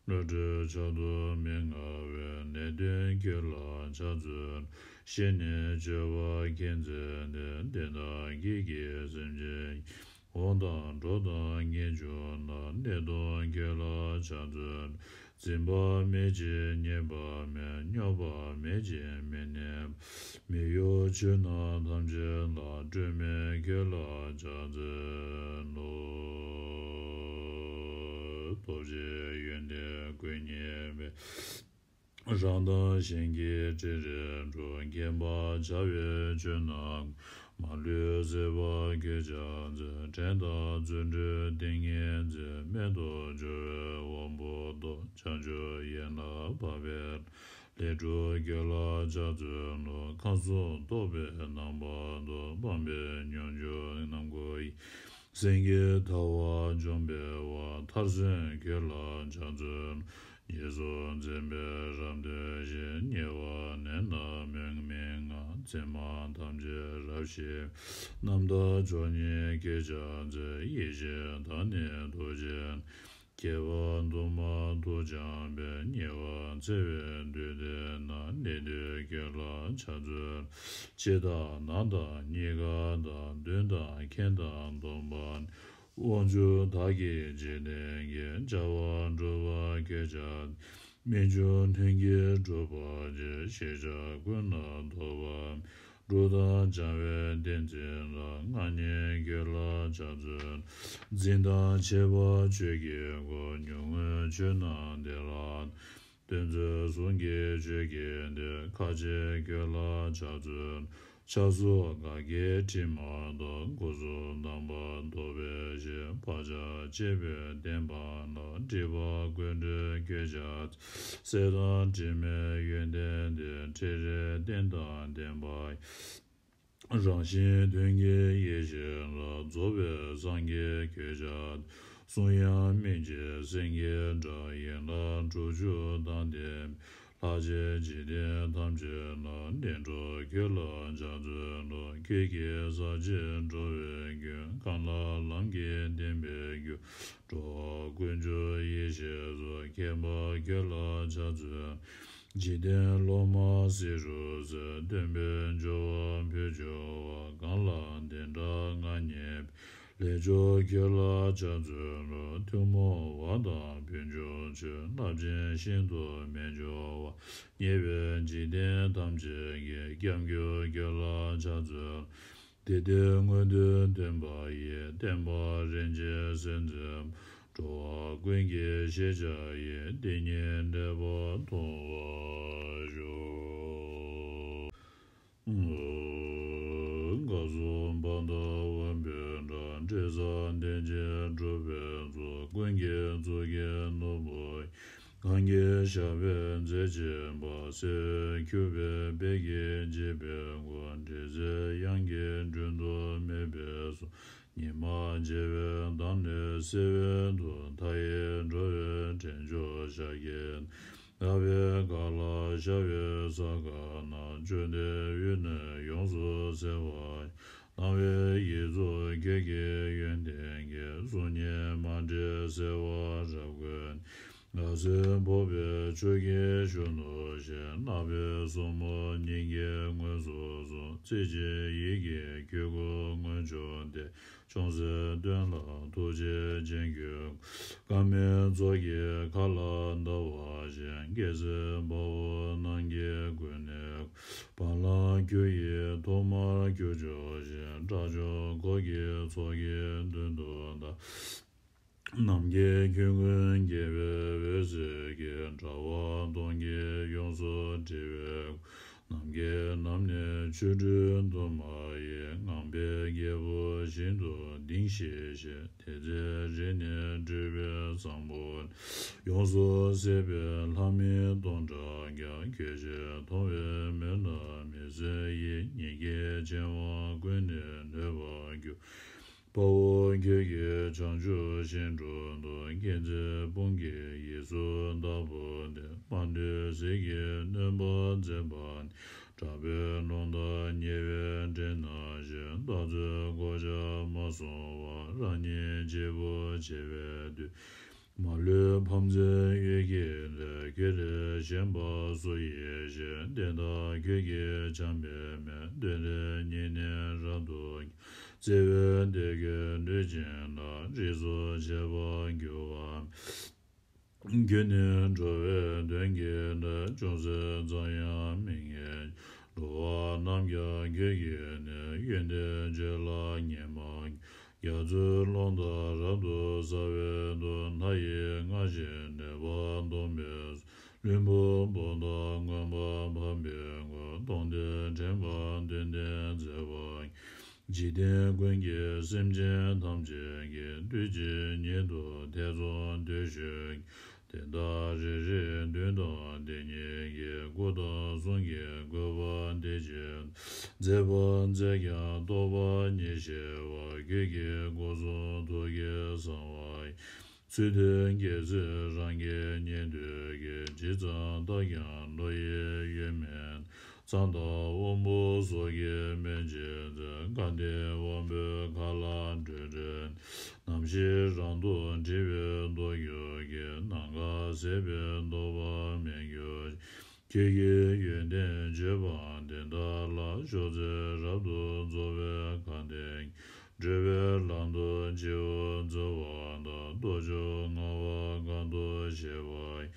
བློ་གྲོས་ཆགས་རྡུལ་མི་མངའ་བའི། ལས་མཐུན་ཁྱོད་ལ་ཕྱག་འཚལ་ལོ། ཤེས་ནས་སྤྱོད་པ་མཁྱེན་མཛད་དེ། དེ་དག་ཁྱེད་ཀྱིས་སེམས་ཅན་ཡི། འོང་དང་འགྲོ་དང་ངེས་འབྱུང་རྣམས། གནས་སྟོང་ཁྱོད་ལ་ཕྱག་འཚལ་ལོ། འཛིན་པ་མེད་ཅིང་ཉེས་པ་མེད། སྙོམས་པ་མེད་ཅིང་མི་གནས་པ། མི་གཡོ་ཆོས་རྣམས་ཐམས་ཅད་ལ། སྤྲོས་མེད་ཁྱོད་ལ་ཕྱག་འཚལ་ལོ། སྟོབས་ཆེན་ཡོན་ཏན་སྐུ་བརྙེས་པའི། རང་དང་གཞན་གྱི་འཕྲིན་ལས་སྒྲོག། མཁྱེན་པར་བྱ་བའི་ཆོས་རྣམས། མ་ལུས་སྲིད་པ་ཁྱོད་ཕྱག་འཚལ། བྲན་དང་བརྩོན་འགྲུས་ཏིང་ངེ་འཛིན། མེད་དུ་སྦྱོར་བའི་དབང་པོ་རྟོགས། བྱང་ཆུབ་ཡན་ལག་འཕགས་པའི། ལས་སྒྲུབ་ཁྱོད་ལ་ཕྱག་འཚལ་ལོ། ཁམས་གསུམ་རྟོག་པའི་རྣམ་པ་དང་། སྤངས་པའི་སྙོམས་འཇུག་རྣམ་ཀུན་ཡིན། སེང་གེའི་ཐལ་བ་འཇོམས་པའི་དབང་། མཐར་སོན་ཁྱོད་ལ་ཕྱག་འཚལ་ལོ། རྗེས་སུ་འཛིན་པའི་རབ་འདོད་ཅིང་། ཉེ་བར་གནས་ན་མི་མི་མངའ། མཚན་མ་ཐམས་ཅད་རབ་ཞི་བའི། རྣམ་དག་མཆོག་བརྙེས་ཁྱེད་ཕྱག་འཚལ། ཡེ་ཤེས་བདག་ནི་རྡོ་རྗེ། བསྐལ་པ་དུ་མར་ཐུགས་འཆང་བའི། ཉེ་བར་འཚེ་བའི་དུས་འདི་ན། ལས་མཐུན་ཁྱོད་ལ་ཕྱག་འཚལ་ལོ། ཕྱི་དང་ནང་དང་གཉིས་ཀ་དང་། མདུན་དང་ཁྱིམ་དང་སྟོང་པ་ནས། དབང་ཕྱུག་བདག་གིས་འཇིག་རྟེན་གྱི། བྱ་བ་སྒྲུབ་པར་གྱུར་ཀྱང་། མི་འབྱུང་མཐུན་རྐྱེན་སྒྲུབ་པར་བྱེད། ཤེས་བྱ་ཀུན་ལ་ཐོགས་པ། སྒྲུབ་དང་སྦྱང་བའི་ཏིང་འཛིན་ལ། མངའ་བརྙེས་ཁྱོད་ལ་ཕྱག་འཚལ་ལོ། འཛིན་དང་བྱེད་པ་ཆོས་ཀྱི་སྒོ། ཉོན་མོངས་ཆོས་རྣམས་འདས་ལ། སྟོན་མཛད་གསུང་གི་ཆོས་ཀྱི་སྡེ། མཁའ་སྤྱན་ཁྱོད་ལ་ཕྱག་འཚལ་ལོ། ཕྱག་སོགས་ག་གེ་དྲི་མ་གདགས། སྐུ་གསུང་ཐང་པ་རྟོགས་པའི་ཞིང་། བག་ཆགས་བཅས་པའི་བདེན་པ་རྣམས། སྒྲིབ་པ་ཀུན་བྲལ་ཁྱོད་ཕྱག་འཚལ་ལོ། སྲེད་དང་དྲི་མའི་ཡོན་ཏན་ཏེ། ཕྲིན་ལས་རྟེན་དང་ལྡན་པ། རང་བཞིན་དོན་གྱི་ཡེ་ཤེས་ལ། རྫོགས་པའི་སངས་རྒྱས་ཁྱོད་ཕྱག་འཚལ་ལོ། གསུང་དབྱངས་སྨན་གྱི་སེང་གེའི་སྒྲ། ཡན་ལག་དྲུག་ཅུ་དང་ལྡན། ལྷར་བཅས་འཇིག་རྟེན་ཐམས་ཅད་ན། བདེ་འགྲོ་ཁྱོད་ལ་ཕྱག་འཚལ་ལོ། ཁྱེད་ཀྱི་ཟབ་ཅིང་འགྲོ་བའི་རྒྱུད། གང་ལ་ལམ་གྱི་བདེན་པའི་རྒྱུ། འགྲོ་བ་ཀུན་འཇོམས་ཡེ་ཤེས་མཚོ། མཁྱེན་པ་ཁྱོད་ལ་ཕྱག་འཚལ་ལོ། འཇིག་རྟེན་སློབ་མ་བསེ་རུ་རྩེ། སྟོན་པའི་འབྱོར་བ་ཕུལ་བྱུང་བ། གང་ལ་བདེན་མཐའ་མངའ་བརྙེས་པའི། ལས་མཆོག་ཁྱོད་ལ་ཕྱག་འཚལ་ལོ། ཐུན་མོང་བ་དང་ཕུན་སུམ་ཚོགས། རླབས་ཆེན་ཤིན་ཏུ་རྨད་བྱུང་བ། མཉེས་པའི་འཇིག་རྟེན་ཐམས་ཅད་ཀྱི། སྐྱབས་མགོན་ཁྱོད་ལ་ཕྱག་འཚལ་ལོ། དེ་ལྟའི་དངོས་དོན་སྟོན་པ་ཡི། བསྟན་པ་རིན་ཆེན་གསེར་མཛེས་མ། འགྲོ་བ་ཀུན་གྱི་ཤེས་བྱ་ཡི། དེ་ཉིད་འབྲེལ་པ་མཐོང་བར་ཤོག། སྐུ་གསུང་ཐུགས་དམ་པའི་སྒྲ། འབྲས་བུ་ལྡན་ཅིང་གྲུབ་པའི་ཚོགས། ཀུན་གྱི་གཙུག་གི་ནོར་བུ་ཡིན། གང་གི་ཞབས་པད་མཛེས་བརྗིད་འབར། གསེར་འོད་འཁྱུག་པའི་དཔལ་གྱིས་བརྗིད་པའི་སྐུ། འབྲེལ་ཚད་དབྱངས་ཀྱིས་བསྐྲུན་དུ་མེད་པའི་གསུང་། ཉི་མ་བརྗེ་བའི་མདངས་ལས་གསལ་བའི་མཐུ། མཐའ་ཡས་འགྲོ་བའི་འདྲེན་མཆོག་ཤཱཀྱའི་ནགས། ལྷ་བྷྱེ་ཥ་ལ་ཞབས་པད་ས་ག་ན། བཅོམ་ལྡན་འོད་ནི་ཡོངས་སུ་གསལ་བ་ཡི། སྣང་བའི་ཡིད་གཙུག་ཁྱེད་ཀྱི་ཡོན་ཏན་གྱིས། གཟུགས་བརྙན་མ་འདྲེས་གསལ་བར་བཀྲ་བསྐུལ་ནས། ལྷ་སྲིན་ཕོག་པའི་ཆུ་སྐྱེས་གཞོན་ནུ་བཞིན། ནག་པོའི་སོར་མོ་སྙིང་གའི་ངོས་སུ་སོང་། རྩེ་གཅིག་ཡིད་ཀྱི་ཁྱེད་སྐུ་མངོན་བྱུང་སྟེ། ཅུང་ཟད་སྟོན་ལ་ཐུགས་རྗེ་ཅན་ཁྱོད་སྐུ། དཀར་མེ་མཚོ་སྐྱེས་མཁའ་ལ་ཟླ་བ་བཞིན། སྐྱེ་ཚེ་དཔའ་བོ་རྣམས་ཀྱི་མགོན་ནི། བ་ལང་ཁྱོད་ཡི་ཐོག་མར་གྱུར་ཅོག་བཞིན། དགྲ་བཅོམ་འཁོར་གྱི་ཚོགས་ཀྱི་མདུན་དུ་བདར། ནམ་མཁའི་ཁྱོན་ཀུན་རྒྱས་པའི་འོད་ཟེར་གྱིས། དགྲ་བོ་གདོང་གིས་ཡོངས་སུ་བསྒྲིབས་པའི་སྐུ། ནམ་མཁའི་ནམ་ནི་ཆོ་འཕྲུལ་དུ་མ་ཡིས། ངང་པའི་རྒྱལ་པོ་བཞིན་དུ་ལྡིང་ཞིང་གཤེགས། དེ་ཚེ་རིགས་ནི་སྤྲུལ་པའི་བཟང་པོ་ལས། ཡོངས་སུ་སད་པའི་ལྷ་མི་སྟོང་ཕྲག་བརྒྱ། ཁྱོད་ཕྱིར་མཐོང་བས་མོས་ལ་མི་བཟོད་ཡི། ཉིད་ཀྱི་བྱིན་རླབས་ཀུན་ནས་ལྷོད་པར་གྱུར། དཔའ་བོ་ཁྱོད་ཀྱིས་བྱང་ཆུབ་ཤིང་དྲུང་དུ། མཁྱེན་བརྩེ་དཔུང་གིས་ཡིད་སུ་བདག་བོར་ཏེ། དམར་འདོད་ཟིལ་གྱིས་གནོན་པར་འཛིན་པ་ནི། དྲག་པོའི་རླུང་རྟ་ཉེ་བའི་སྤྲིན་ནང་བཞིན། རྟག་འཛིན་གོ་ཆ་མ་སོང་བར། རང་ཉིད་གཅིག་པུ་བྱེད་པའི་དུས། མ་ལུས་ཕམ་མཛད་འོད་ཀྱི་སྒྲས། ཁྱོད་ལས་གཞན་པ་སུ་ཡིད་ཆེས། བདེན་མཐའ་ཁྱོད་ཀྱིས་འཇམ་པའི་མེ། གདོན་བྲལ་ཉིད་ནི་རབ་ཏུ་ཁྱབ། བརྩེ་བའི་གཏེར་ཁྱོད་འདོད་ཅན་ལ། རིགས་སུ་ཆད་པར་འགྱུར་བ་མེད། ཁྱོད་ནི་འགྲོ་བའི་དོན་གྱི་སྒྲ། ཅུང་ཟད་ཙམ་ཡང་མི་སྙན། འགྲོ་བ་རྣམས་ཀྱང་ཁྱོད་ཀྱིས་ནི། ཡོན་ཏན་བརྗོད་ལ་ཉན་མ་མཁྱེན། རྒྱ་མཚོའི་ཀློང་དག་རབ་ཏུ་གསལ་བའི་མཐུ། མཐའ་ཡས་སྔར་བཞིན་ནུས་པ་སྟོང་པའི་ཚོགས། ལྷུན་པོ་པོ་ཏ་མངོན་པར་འཕགས་པའི་སྐུ། སྟོང་གཏེར་དྲན་པ་དོན་ལྡན་མཛད་པ་ཡིས། འཇིག་རྟེན་ཀུན་གྱི་སེམས་ཅན་ཐམས་ཅད་ཀྱི། དུས་གཅིག་ཉིད་དུ་ཐེ་ཚོམ་སྟོན་བྱེད་ཀྱི། དེ་དག་རེ་རེའི་མདུན་དུ་དེ་ཉིད་ཀྱི། སྐུ་དང་གསུང་གི་བཀོད་པ་འདི་ཇི་ལྟར། མཛད་པ་མཛད་ཀྱང་རྟོགས་པ་ཉིད་ཤེས་པ། ཁྱོད་ཀྱི་སྐུ་གསུང་ཐུགས་ཀྱི་གསང་བ་ཡིས། ཚུལ་དེ་རྒྱལ་སྲས་རང་གི་ཉན་ཐོས་ཀྱིས། ཇི་ཙམ་བརྟགས་ཀྱང་བློ་ཡི་ཡུལ་མིན། གཙང་དང་དབང་པོ་སོགས་ཀྱིས་མི་འཇིགས་ཏེ། སྐལ་ལྡན་དབང་པོའི་མཁའ་ལ་སྤྲོས་བྲལ་ནས། རྣམ་ཤེས་རང་དུ་དྲི་བའི་ལྡོག་ཕྱོགས་ཀྱི། ནམ་མཁའ་ཟད་པའི་ལྡོག་པ་མེད་གྱུར་ཅིག། ཁྱོད་ཀྱི་ཡོན་ཏན་བརྗོད་པ་འདི་དག་ལ། མཆོག་སྩོལ་རབ་ཏུ་རྫོགས་པའི་དགའ་སྟོན་གྱི། འགྲོ་བའི་ལམ་དུ་སྤྱི་བོར་འཛིན་པ་དང་། རྟོག་ཚོགས་ལྔ་པ་གང་དུ་བྱེད་པ་ཡི།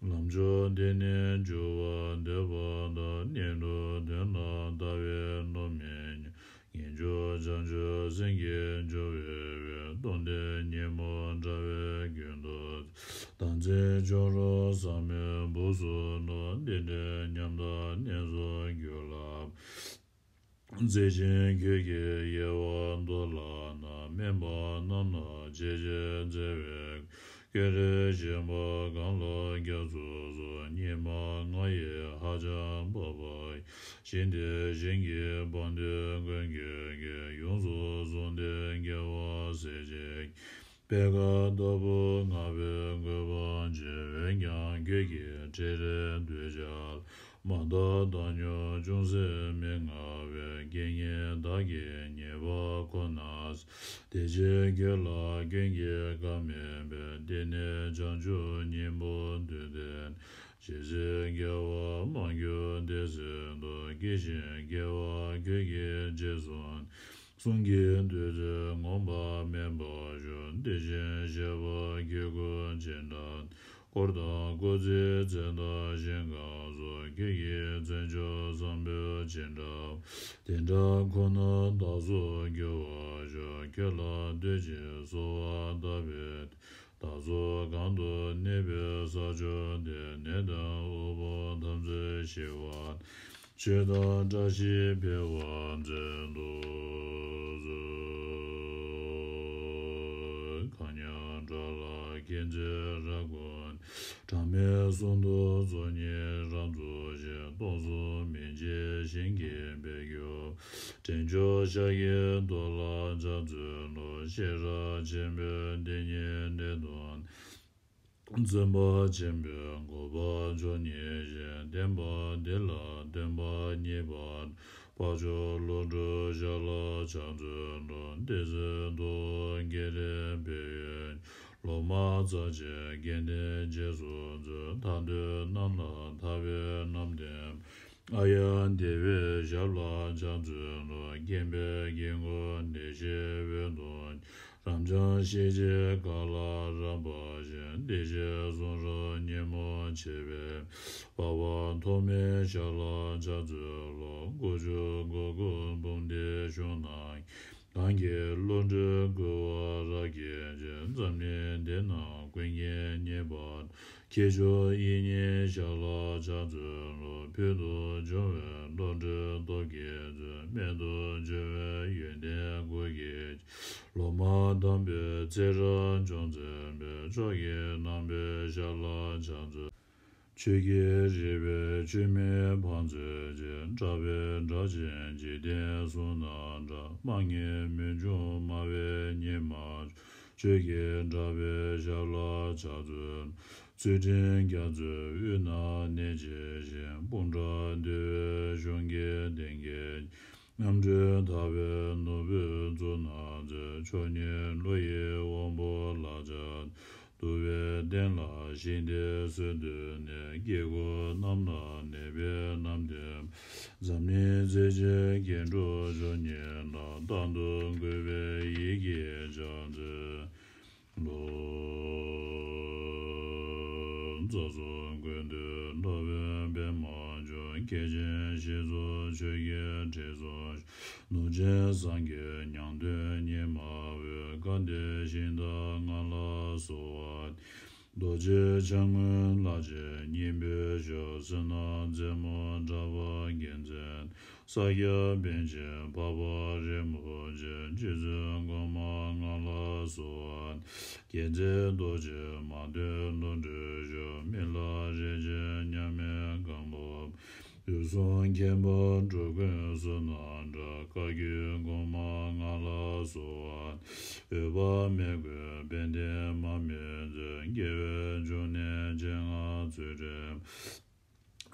ལམ་མཆོག་འདི་ནི་འགྱུར་བ་འདོད་པ་དང་། གཉེན་དྲུང་དོན་ལ་ལྟ་བས་བསླུ་མེད་ཉམས། ངེས་འབྱུང་བྱང་ཆུབ་སེམས་ཀྱི་འབྱུང་བའི་དཔལ། སྟོང་ལྡན་ཉོན་མོངས་དགྲ་བོའི་རྒྱུད་དུ། བདག་འཛིན་བྱུང་རུང་ཟག་མེད་སྦུབས་སུ་ནུབ། འདི་འདྲའི་ཉམས་དང་གནས་སུ་གྱུར་ལ། མཛེས་ཤིང་གོས་ཀྱི་དབྱེ་བ་མདོ་ལ་ན། དམན་པ་རྣམས་ལ་འཇིགས་བྱེད་མཛེ་བའི། ཀེང་རུས་གཞན་པ་གང་ལ་སྐྱབས་སུ་གསོལ། སྙིགས་མ་ལྔ་ཡིས་ཧ་ཅང་སྤངས་པ་ཡི། ཞིང་དེར་ཞིང་གི་དཔལ་དུས་ཀུན་གྱི་དགེ། ཡོངས་སུ་བཟུང་སྟེ་དགེ་བ་སྲིད་ཞིའི། པད་དཀར་ལྟ་བུར་བསྔགས་པའི་གུས་པ་ཆེ། འོན་ཀྱང་ཁྱོད་ཀྱི་ཁྲིད་རིམ་གདུལ་བྱ་ལ། མ་དག་བཏང་སྙོམས་ཅུང་ཟད་མི་མངའ་བས། དགེ་བསྙེན་བདག་གིས་ཉེས་པ་ཁོ་ན་བསལ། དེ་ཕྱིར་ཁྱོད་ལ་ཀུན་གྱིས་བཀའ་མིན་པས། འདི་ནི་བྱང་ཆུབ་སྙིང་པོར་འདུས་ཏེ། ཇི་སྲིད་དགེ་བ་མ་གོས་དེ་སྲིད་དུ། སྐྱེ་ཞིང་རྒྱལ་བ་ཁྱོད་ཀྱིས་རྗེས་བཟུང་། གསུང་གི་བདུད་རྩི་ངོམས་པ་དམན་པར་ཞོག། དེ་བཞིན་གཤེགས་པ་ཁྱོད་སྐུ་ཅི་འདྲ། དཀོར་དང་སྐུ་ཚེའི་ཚད་དང་ཞིང་ཁམས་སོགས། ཁྱོད་ཀྱི་མཚན་མཆོག་བཟང་པོ་ཅི་འདྲ། དེ་འདྲ་ཁོ་ན་བདག་སོགས་འགྱུར་བར་ཤོག། ཁྱོད་ལ་བསྟོད་ཅིང་གསོལ་བ་བཏབ་པའི་མཐུས། བདག་སོགས་གང་དུ་གནས་པའི་ས་ཕྱོགས་དེར། ནད་དང་དབུལ་ཕོངས་ཐམས་ཅད་ཞི་བར། ཆོས་དང་བཀྲ་ཤིས་འཕེལ་བར་མཛད་དུ་གསོལ། གང་ཉག་དགྲ་ལྷ་མཁྱེན་བརྩེ་རབ་བསྐུལ། གྲངས་མེད་གསུམ་དུ་ཚོགས་གཉིས་རབ་རྫོགས་ཤིང་། སྟོང་གསུམ་མི་མཇེད་ཞིང་གི་དཔལ་གྱུར། འདྲེན་མཆོག་ཤཱཀྱའི་གདུལ་བྱ་སྤྱན་རས་གཟིགས་ལུ། ཤེས་རབ་ཆེན་པོས་དེ་ཉིད་འདྲེན་དུ། བརྩོན་པ་ཆེན་པོས་འགོག་པ་མཆོག་བརྙེས་ཤིང་། བསྟན་པ་འདི་ལ་བསྟན་པ་གཉིས་པ། འཕགས་མཆོག་ཀླུ་སྒྲུབ་ཞྭ་ལྷ་ཕྱག་མཛོད་ལུ། དེ་སྲིད་ཐུབ་དབང་རྒྱས་འདྲེན་འཕེལ་ཡུལ། ལོ་མ་ཚར་གཅིག་དགེ་འདུན་རྗེས་སུ་འཛིན། ཐར་འདོད་རྣམས་ལ་ཐར་པའི་རྣམ་བསྟན། ཨཱརྱ་དེ་བའི་ཞབས་ལ་ཕྱག་མཛོད་ལུ། མཁྱེན་པའི་དཀྱིལ་འཁོར་བདེ་གཤེགས་འོད་དུ། རབ་འབྱམས་ཤེས་བྱའི་མཁའ་ལ་རབ་འབར་ཞིང་། བདེ་གཤེགས་གསུང་རབ་ཉོན་མོངས་ཆེ་བའི། འཕགས་པ་ཐོགས་མེད་ཞྭ་ལྷ་ཕྱག་མཛོད་ལུ། སྐུ་མཆོག་སྒོ་ཀུན་འབུམ་སྡེའི་གཞུང་རྣམས། གང་གི་བློ་གྲོས་བསྐུལ་བ་རབ་རྒྱས་ཀྱི། འཛམ་གླིང་འདི་ན་ཀུན་མཁྱེན་ཉེ་བར། ཁྱེད་མཆོག་ཡིད་བཞིན་ཞྭ་ལྷ་ཕྱག་མཛོད་ལུ། ཕུལ་དུ་བྱུང་བའི་བློ་གྲོས་སྟོབས་ཀྱི་མཛོད། རྨད་དུ་བྱུང་བའི་ཡོན་ཏན་སྐུ་གྱི། ལོ་མ་དམ་པའི་ཚེ་རབས་འབྱུང་མཛད་པའི། མཆོག་གི་རྣམ་པའི་ཞྭ་ལྷ་ཕྱག་མཛོད། ཆོས་ཀྱི་རིག་པའི་ཆུ་མིག་ཕར་མཛོད་ཅིང་། གྲགས་པའི་སྒྲ་ཆེན་འཇིག་རྟེན་གསུམ་ན་གྲགས། མ་ངེས་མུན་ཆུང་སྨྲ་བའི་སྙེ་མ། ཆོས་ཀྱི་གྲགས་པའི་ཞྭ་ལྷ་ཕྱག་མཛོད། ཚུལ་ཁྲིམས་རྒྱ་མཚོའི་དབུས་ན་གནས་བཅས་ཤིང་། སྤུངས་དགྲ་འདུལ་བའི་གཞུང་གི་གདན་གྱི། རྣམ་གྲོལ་ཐར་པའི་ནོར་བུའི་གཙུག་ན་མཛེས། མཆོག་གཉིས་ཀླུ་ཡི་དབང་པོ་ལ་ཕྱག་འཚལ། འདུལ་བའི་གདན་ལ་ཞིང་དེར་གསོལ་འདེབས་ནས། སྐྱེ་དགུ་རྣམས་ལ་ནད་པའི་རྣམ་བསྟན། འཛམ་གླིང་ཚེ་གཅིག་མཁས་གྲུབ་མཆོག་ཉིད་ལ། རྟག་ཏུ་གུས་པའི་ཡིད་ཀྱིས་ཕྱག་འཚལ་ལོ། རྩ་གསུམ་ཀུན་འདུས་ལྷ་བུའི་པདྨ་འབྱུང་། སྐྱེ་ཆེན་ཞིག་གསུམ་ཆོས་ཀྱི་དྲི་བསུང་ཤར། ནོར་ཅན་སངས་རྒྱས་ཉང་སྟོན་ཉི་མ་འོད། སྐལ་ལྡན་ཞིང་དང་ལྔ་ལ་གསོལ་བ། རྡོ་རྗེ་འཆང་སྔོན་ལྷ་ཆེན་སྙིང་པོའི་ཞབས། བསོད་ནམས་རྩེ་མོ་གྲགས་པ་རྒྱལ་མཚན། ས་སྐྱ་པཎ་ཆེན་འཕགས་པ་རིན་པོ་ཆེ། རྗེ་བཙུན་གོང་མ་ལྔ་ལ་གསོལ་བ། རྒྱལ་མཚན་རྡོ་རྗེ་མ་ཐོན་ཀླུ་སྒྲུབ་ཞབས། མི་ལ་རས་ཆེན་མཉམ་མེད་སྒམ་པོ། དུས་གསུམ་མཁྱེན་པ་འགྲོ་ཀུན་བསོད་ནམས་གྲགས། བཀའ་བརྒྱུད་གོང་མ་ལྔ་ལ་གསོལ་བ། འོད་དཔག་མེད་ཀུན་དཔལ་ལྡན་མར་མེ་མཛད། རྒྱལ་བའི་འབྱུང་གནས་སྤྱན་སྔར་ཚུལ་ཁྲིམས།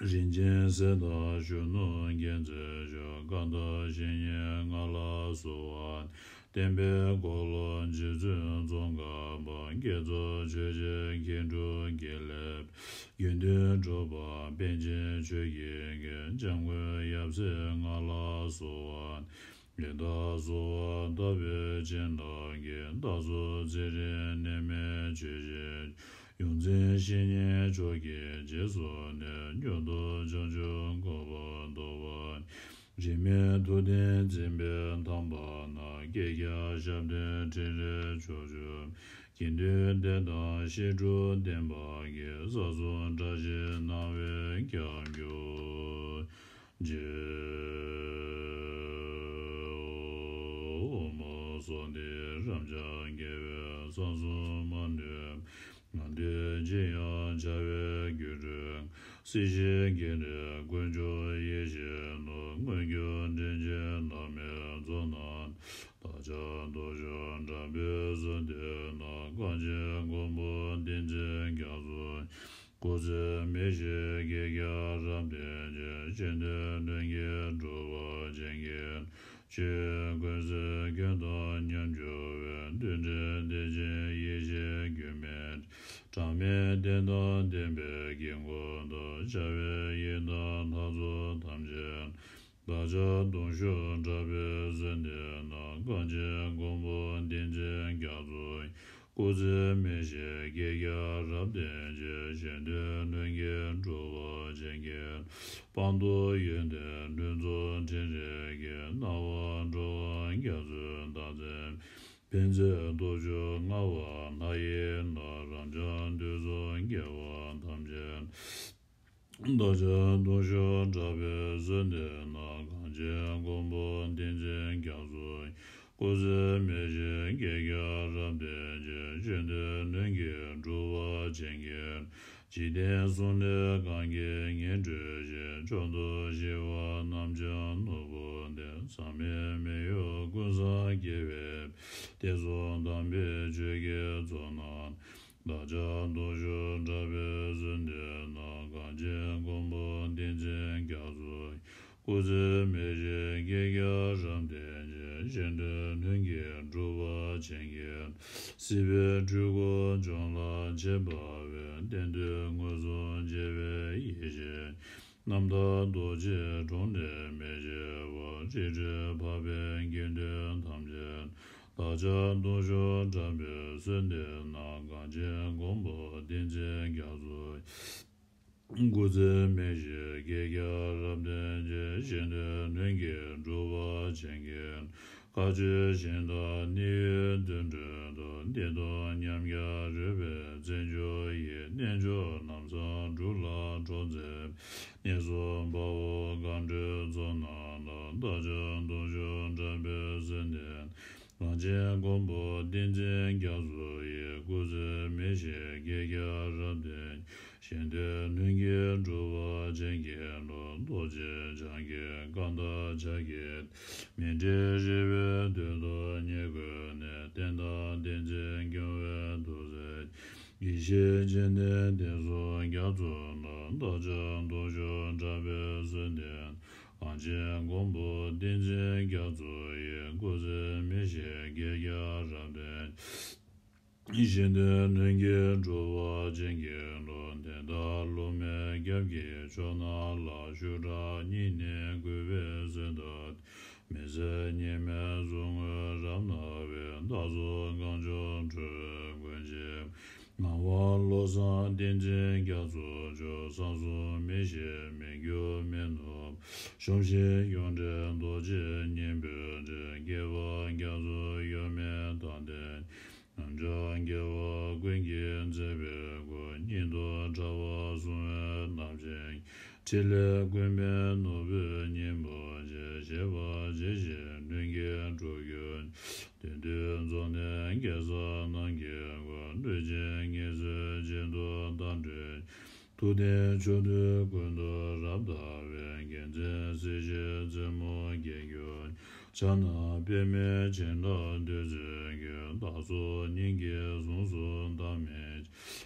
རིན་ཆེན་གསེར་དང་གཞོན་ནུ་རྒྱལ་མཚན་ཞབས། སྐར་མདའ་བཞི་བསྙེན་ལྔ་ལ་གསོལ་བ། བསྟན་པའི་འཁོར་ལོ་རྗེ་བཙུན་ཙོང་ཁ་པ། བསྐྱེད་རྫོགས་ཆོས་རྗེ་མཁས་གྲུབ་དགེ་ལེགས། དགེ་འདུན་གྲུབ་པ་པཎ་ཆེན་ཆོས་ཀྱི་རྒྱལ། འཇམ་མགོན་ཡབ་སྲས་ལྔ་ལ་གསོལ་བ། ལས་དང་གསོལ་བ་བཏབ་པའི་བྱིན་རླབས་ཀྱིས། བདག་སོགས་ཚེ་རིང་ནད་མེད་ཆོས་བཞིན། ཡོངས་འཛིན་བཤེས་གཉེན་མཆོག་གི་རྗེས་སུ་འདེབས། མྱུར་དུ་བྱང་ཆུབ་གོ་འཕང་ཐོབ་པར། རིས་མེད་མཐུ་ལྡན་འཛིན་པའི་ཐང་པ་ན། བསྐལ་བརྒྱར་ཞབས་བརྟན་ཕྲིན་ལས་མཆོག་སྤྱོད། དགེ་འདུན་སྡེ་དང་བཤད་སྒྲུབ་བསྟན་པ་གི། ས་གསུམ་བཀྲ་ཤིས་སྣང་བས་ཁྱབ་གྱུར་ཅིག། ཨོཾ་སྭ་སྟི། རབ་འབྱམས་རྒྱལ་བའི་གསང་གསུམ་མ་ལུས། ང་འདོད་ཅི་ཡང་བྱ་བའི་རྒྱུར་གྲོལ། སྲིད་ཞིའི་བགེགས་ལས་དཀོན་མཆོག་ཡེ་ཤེས་ནོར། མངོན་གྱུར་དྲིན་ཅན་བླ་མའི་ཚོགས་རྣམས། བདག་ཅག་ལྡོག་ཕྱོགས་དྲག་པོའི་བཟོད་འདོད་ན། གངས་ཅན་མགོན་པོ་བསྟན་འཛིན་རྒྱ་མཚོ། སྐུ་ཚེ་མི་ཤིགས་བསྐལ་བརྒྱར་རབ་བརྟན་ཅིང་། གཞན་དོན་ལྷུན་གྱིས་འགྲུབ་པར་བྱིན་གྱིས། ཆོས་ཀུན་གསལ་ཁྱོད་དང་མཉམ་སྦྱོར་བའི། འདུས་འདྲའི་བདེ་ཆེན་ཡེ་ཤེས་རྒྱུད་སྨིན། གྲངས་མེད་བསྟན་དང་ལྡན་པའི་དཀྱིལ་འཁོར་དུ། ཤར་བའི་ཡི་དམ་ལྷ་ཚོགས་ཐམས་ཅད། བདག་ཅག་གདུང་ཤུགས་དྲག་པོས་གསོལ་འདེབས་ན། གངས་ཅན་མགོན་པོ་བསྟན་འཛིན་རྒྱ་མཚོ། སྐུ་ཚེ་མི་ཤིགས་བསྐལ་བརྒྱར་རབ་བརྟན་ཅིང་། གཞན་དོན་ལྷུན་གྱིས་འགྲུབ་པར་བྱིན་གྱིས། དཔལ་མཐོ་ཡོན་ཏན་ལྷུན་རྫོགས་ཕྲིན་ལས་ཀྱིས། སྣང་བ་འགྲོ་བ་རྒྱ་མཚོའི་བདག་འཛིན། ཕན་མཛད་སྟོབས་བཅུ་མངའ་བ་ལྷ་ཡི་ལྷ། རབ་འབྱམས་འདོད་གསུམ་དགེ་བ་ཐམས་ཅད། བདག་ཅག་གདུང་ཤུགས་དྲག་པོས་གསོལ་འདེབས་ན། གངས་ཅན་མགོན་པོ་བསྟན་འཛིན་རྒྱ་མཚོ། སྐུ་ཚེ་མི་ཤིགས་བསྐལ་བརྒྱར་རབ་བརྟན་ཅིང་། གཞན་དོན་ལྷུན་གྱིས་འགྲུབ་པར་བྱིན་གྱིས། འཇིག་རྟེན་གསུམ་ལས་གང་གིས་ངེས་གྲོལ་ཞིང་། མཆོག་ཏུ་ཞི་བ་རྣམ་སྦྱངས་ནོར་བུ་འདི། ཟག་མེད་མི་གཡོ་ཀུན་བཟང་རྒྱལ་བའི་དཔལ། བསྟན་སྲུང་དམ་པའི་ཆོས་ཀྱི་ཚོགས་རྣམས། བདག་ཅག་གདུང་ཤུགས་དྲག་པོས་གསོལ་འདེབས་ན། གངས་ཅན་མགོན་པོ་བསྟན་འཛིན་རྒྱ་མཚོ། སྐུ་ཚེ་མི་ཤིགས་བསྐལ་བརྒྱར་རབ་བརྟན་ཅིང་། གཞན་དོན་ལྷུན་གྱིས་འགྲུབ་པར་བྱིན་གྱིས། སྲིད་པའི་འཁྲུལ་འཁོར་འཇོམས་ལ་བྱེད་པ་བའི། བསྟན་འདུས་མངོན་སུམ་རྒྱལ་བའི་ཡེ་ཤེས། རྣམ་དག་རྡོ་རྗེའི་དྲུང་ནས་མི་ཕྱེད་པར། རིག་གྲོལ་འཕགས་པའི་དགེ་འདུན་ཐམས་ཅད། བདག་ཅག་གདུང་ཤུགས་དྲག་པོས་གསོལ་འདེབས་ན། གངས་ཅན་མགོན་པོ་བསྟན་འཛིན་རྒྱ་མཚོ། སྐུ་ཚེ་མི་ཤིགས་བསྐལ་བརྒྱར་རབ་བརྟན་ཅིང་། གཞན་དོན་ལྷུན་གྱིས་འགྲུབ་པར་བྱིན་གྱིས། བཀའ་ཆོས་གཞན་དག་ནི་ཡོད་དུད་འགྲོའི་དོན། བདེ་སྟོང་ཉམས་དགའ་རོལ་པའི་བརྩོན་འགྲུས་ཡིས། རྣལ་འབྱོར་རྣམ་གསུམ་སྒྲུབ་ལ་གྲོགས་མཛད། ངན་སོང་དཔའ་བོ་གང་འདྲེན་ཚོགས་རྣམས་ལ། བདག་ཅག་གདུང་ཤུགས་དྲག་པོས་གསོལ་འདེབས། གངས་ཅན་མགོན་པོ་བསྟན་འཛིན་རྒྱ་མཚོ་ཡི། སྐུ་ཚེ་མི་ཤིགས་བསྐལ་བརྒྱར་རབ་བརྟན། གཞན་དོན་ལྷུན་གྱིས་འགྲུབ་པར་བྱིན་གྱིས་རློབས། རྡོ་རྗེ་འཆང་གི་བཀའ་དང་ཕྱག་གི། མཎྜལ་རིལ་བུའི་དོན་དུ་ཉེར་བསྐུལ་ནས། བསྟན་དང་བསྟན་འཛིན་སྐྱོང་བའི་ཐུགས་སྲས། ཡེ་ཤེས་སྤྱན་ལྡན་བསྟན་སྲུང་རྒྱ་མཚོ་ལ། བདག་ཅག་གདུང་ཤུགས་དྲག་པོས་གསོལ་འདེབས། གངས་ཅན་མགོན་པོ་བསྟན་འཛིན་རྒྱ་མཚོ་ཡི། སྐུ་ཚེ་མི་ཤིགས་བསྐལ་བརྒྱར་རབ་བརྟན། གཞན་དོན་ལྷུན་གྱིས་འགྲུབ་པར་བྱིན་གྱིས་རློབས། དེ་ལྟར་སློབ་མའི་སྐྱབས་ཀྱི་མཆོག་རྣམས་ལ། ཞུ་དག་སྙིང་ནས་གུས་པས་གསོལ་བ། མི་ཟད་མཉམ་མེད་གཟུངས་སྔགས་རབ་གནང་བའི། བདག་སོགས་གངས་ལྗོངས་ཁྲོ་བོའི་མགོན་ཆེན། ངག་དབང་བློ་བཟང་བསྟན་འཛིན་རྒྱ་མཚོ་མཆོག། གསང་གསུམ་མི་ཤིགས་མི་འགྱུར་མི་ནུབ། གཞོམ་ཤིང་གཡུང་དྲུང་རྡོ་རྗེ་སྙིང་པོའི་རིགས། སྐྱེས་པ་རྒྱ་མཚོ་གཡོ་མེད་དང་ལྡན། རབ་འབྱམས་རྒྱལ་བ་ཀུན་གྱིས་མཛད་པའི་སྐུ། སྙིང་ཐུབ་དྲ་བ་སྲུང་བའི་རྣམ་བསྒྱིངས། ཕྲིན་ལས་ཀུན་ཕན་ནོར་བུའི་སྙིང་པོ་ཆེ། བཞེད་པ་ཇི་བཞིན་ལྷུན་གྱིས་འགྲུབ་གྱུར། དོན་བསྡུས་རྫོགས་ནས་གེ་སར་རྣམས་ཀྱི་སྐུ། ལུས་ཅན་ངལ་གསོའི་རྗེས་འགྲོ་དང་འབྲེལ། ཐུབ་བསྟན་ཕྱོགས་དུས་ཀུན་ཏུ་རབ་དར་བའི། རྒྱལ་མཚན་སྲིད་ཞིའི་རྩེ་མོར་རྒྱས་གྱུར། ཕྱག་ན་པདྨོའི་བྱིན་རླབས་བདུད་རྩིའི་རྒྱུན། བདག་སོགས་སྙིང་གི་ཟུངས་སུ་འདག་མི་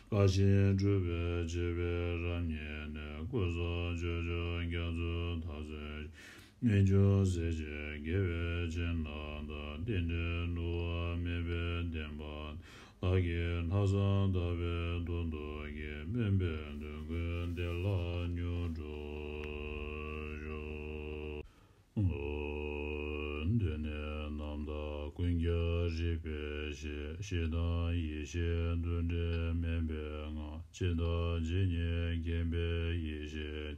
བཀའ་བཞིན་སྒྲུབ་པའི་བྱེད་པའི་རབ་བརྙེས་ནས། ཀུན་བཟང་སྤྱོད་མཆོག་རྒྱ་མཚོའི་ཐུགས་སྲས། རྨད་བྱུང་སྲས་བཅས་དགེ་བའི་བྱིན་རླབས་དང་། རྟེན་འབྲེལ་བསླུ་བ་མེད་པའི་བདེན་པ། བདག་གིས་ལྷག་བསམ་དག་པའི་ཐོག་ཏུ་བསྐྱེད། སྨོན་པའི་འདོད་དགུའི་བདེ་བླག་མྱུར་འགྲུབ་ཤོག། ཨོ། འདི་ནི། རིག་པའི་གཞི། གཞི་དང་ཡེ་ཤེས་འདུ་འབྲལ་མེད་པའི་ངང་། ཇི་ལྟ་ཇི་སྙེད་མཁྱེན་པའི་ཡེ་ཤེས།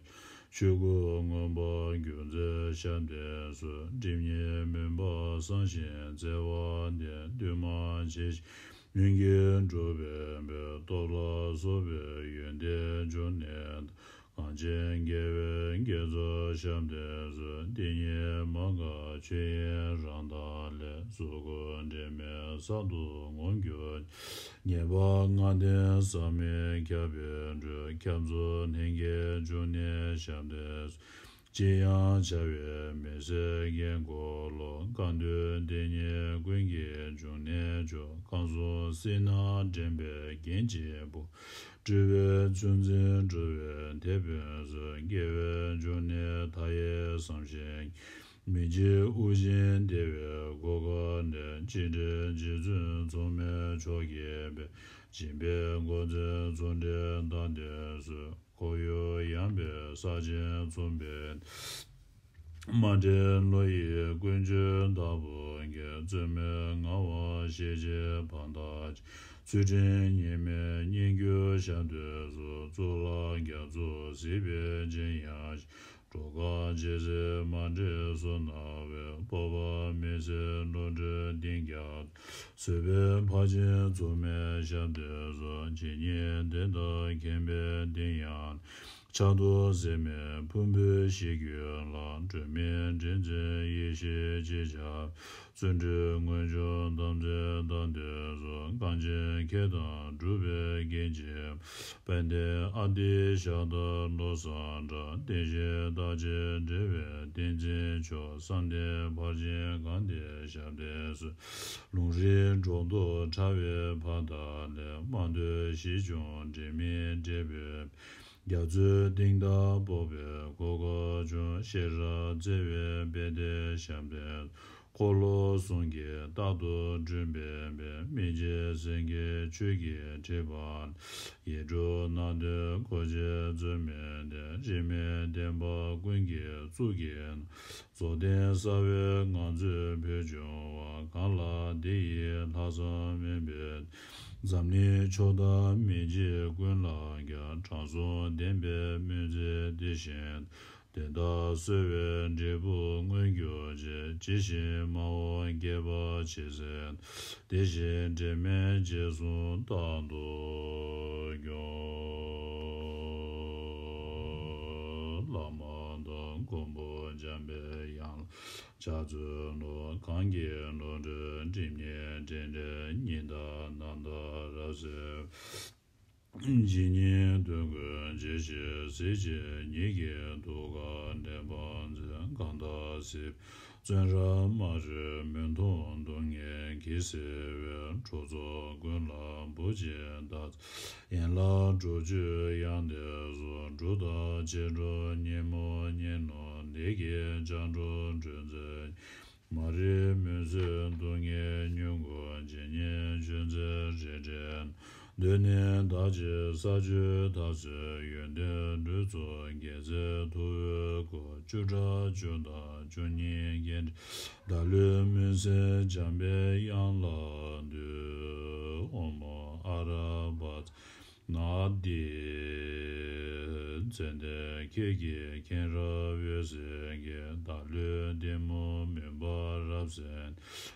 ཆོས་སྐུ་མངོན་པར་རྒྱུ་མཚན་ཞབས་འདེགས་སུ། སྒྲིབ་གཉིས་མུན་པ་སངས་ཤིང་བརྩེ་བ་ལྡན། འདུས་མ་བྱས་ཀྱི་ལྷུན་གྱིས་གྲུབ་པའི་དཔལ། སྟོབས་ལ་སོགས་པའི་ཡོན་ཏན་འབྱུང་གནས་དང་། གངས་ཅན་དགེ་བའི་བསྐྱེད་རྫོགས་ཞབས་འདེགས་སུ། དེ་ཉིད་མ་འགགས་ཆོས་དབྱིངས་རང་མདངས་ལས། གཟུགས་སྐུ་དྲི་མེད་གསར་དུ་ངོམས་གྱུར་ཅིག། ཉེས་པ་ལྔ་ལྡན་ཟག་མེད་ཁྱབ་པའི་འགྲོས། ཁྱབ་རྫོགས་ལྷན་སྐྱེས་འབྱུང་གནས་ཞབས་འདེགས་སུ། ཅི་ཡང་བྱ་བའི་མི་ཟད་རྒྱན་འཁོར་ལོ། གང་འདུལ་དེ་ཉིད་ཀུན་གྱི་འབྱུང་གནས་མཆོག། གང་གསུང་སྲིད་ན་འདྲེན་པའི་རྒྱན་གྱིས་ཕུལ། སྤྲུལ་པའི་ཆུ་འཛིན་འགྲོ་བའི་དེད་དཔོན་གསུམ། དགེ་བའི་འབྱུང་གནས་མཐའ་ཡས་བསམ་ཤིང་། མི་འཇིགས་དབུགས་འབྱིན་བདེ་བའི་གོ་འཕང་འདྲེན། འཇིགས་བྲལ་རྗེ་བཙུན་མཚུངས་མེད་མཆོག་གི་དཔལ། སྦྱིན་པའི་འགོ་འཛིན་ཚོགས་འདྲེན་དང་ལྡན་གསུམ། ཁོར་ཡུག་ཡངས་པའི་ས་ཆེན་མཚུངས་པའི། མ་འདྲེས་བློ་ཡི་ཀུན་སྤྱོད་བདག་པོ་གིས། རྩོལ་མེད་ངང་པར་ཤེས་བྱའི་ཕ་མཐར་ཕྱིན། ཚུལ་ཁྲིམས་གཉིས་མེད་སྙན་བརྒྱུད་ཞབས་འདེགས་སུ། གཙུག་ལག་རྒྱ་མཚོ་གཟིགས་པའི་སྤྱན་དབྱངས་ཤར། གྲོགས་དཀར་ཇི་སྲིད་མ་འདྲེས་བསོད་ནམས་དཔལ། སྤོབས་པ་མི་ཟད་བློ་གྲོས་གཏིང་རྒྱས། བཟོད་པའི་ཕར་ཕྱིན་མཚུངས་མེད་ཞབས་འདེགས་སུ། ཇི་སྙེད་བདེན་མཐའ་མཁྱེན་པའི་གཏིང་ཡངས། ཕྱག་རྡོར་ཟེར་མའི་ཕུང་པོའི་གཤིས་རྒྱུད་ལ། སྒྲོན་མེ་འདྲེན་མཛད་ཡེ་ཤེས་ཅེས་བྱ་བའི། བརྩོན་འགྲུས་མངོན་སྤྱོད་དམ་ཚིག་དང་ལྡན་གསུམ། གངས་ཅན་ཁྱེད་དང་སྒྲུབ་པའི་རྒྱན་གྱིས། དཔལ་ལྡན་ཨ་ཏི་ཤ་དང་བློ་བཟང་གྲགས། བསྟན་བཤིག་རྟག་གཅིག་འབྲེལ་བའི་བསྟན་འཛིན་མཆོག། བསམ་གཏན་ཕར་ཕྱིན་གང་དེའི་ཞབས་འདེགས་སུ། ལུང་རིགས་སྒྲོག་རྡོ་ཕྲ་བའི་ཕ་མཐའ་ལས། སྨྲ་འདོད་ཞིབ་བྱུང་འདྲེས་མའི་འབྲས་བུ། རྒྱ་མཚོའི་གཏིང་མཐའ་སྤོབས་པའི་གོ་འཕང་མཆོག། ཤེས་རབ་བརྩེ་བའི་དཔལ་ལྡན་ཞབས་འདེགས། འཁོར་ལོ་གསུམ་གྱིས་རྟག་ཏུ་བསྐྲུན་པའི་དཔལ། སྨིན་བྱེད་སེང་གེ་ཆོས་ཀྱི་ཁྲི་འཕང་ལ། ཡིག་དྲུག་སྣ་བདུན་གོ་འབྱེད་རྩོལ་མེད་བརྟན། གཞི་མེད་བསྟན་པ་ཀུན་གྱི་གཙུག་གི་རྫོགས་ལྡན་གསལ་བའི་ངང་ཚུལ་བོད་འབྱུང་བ། གང་ལ་དེ་ཡི་ལྷག་བསམ་དམན་པས། འཛམ་གླིང་ཕྱོགས་མཐའ་མི་མཇེད་ཀུན་ལ་ཁྱབ། དྲང་སྲོང་བདེན་པའི་མུན་བཙུན་དེ་བཞིན། དེ་དག་གསོལ་བའི་འབྲས་བུ་མངོན་གྱུར་ཅིག། ཇི་བཞིན་སྨྲ་བ་དགྱེས་པ་ཇི་སྲིད། དེ་བཞིན་འབྲལ་མེད་རྗེས་སུ་རྟག་ཏུ་སྐྱོང་། བླ་མ་དང་མགོན་པོ་འཇམ་པའི་དབྱངས་ལ་ཕྱག་འཚལ་ལོ། གང་གི་བློ་གྲོས་སྒྲིབ་གཉིས་འདྲེན་འདྲེན། ཉི་ཟླ་ནམ་ཟླ་རབ་གསལ་བའི། ཇི་སྙེད་དོན་ཀུན་འཇལ་ཞིང་གཟིགས་ཕྱིར། ཉིད་ཀྱི་ཐུགས་ཀར་གདམས་པ་མཛད། གང་དག་སྲིད་པའི་བཙོན་རར་མ་རིག་མུན་འཐོམས་སྡུག་བསྔལ་གྱིས་གཟིར་བའི། གྲོགས་ཚོགས་ཀུན་ལ་བུ་གཅིག་བདག་ཡིན་ལ། སྒྲུབ་བརྒྱུད་ཡང་དེ་སོགས། སྒྲུབ་དང་བྱེ་བྲག་ཉིན་མོ་ཉིན་ནོར། བདེ་སྐྱིད་སྤྱང་གྲུང་སྤྲུལ་མཛད། མ་རིག་མུན་བཙུན་སྡུག་བསྔལ་མྱུ་གུ་ཇི་སྙེད་བྱོན་ཚེ་རེ་རེ་ན། གདོད་ནས་བདག་གཅེས་ས་བཅུད་འཐབ་རྩོད་ཡོན་ཏན་ལུས་གཙུག་རྒྱལ་སྲས་ཐུ་བོའི་སྐུ། བཅུ་ཕྲག་བཅུ་དང་བཅུ་གཉིས་རྒྱན་སྤྲས། བདག་བློའི་མུན་སེལ་འཇམ་པའི་དབྱངས་ལ་འདུད། ཨོཾ་ཨ་ར་པ་ཙ། ནཱ་དཱི། ཙན་དན་ཁྱེད་ཀྱི་མཁྱེན་རབ་འོད་ཟེར་གྱིས། བདག་བློའི་གཏི་མུག་མུན་པ་རབ་བསལ་ནས།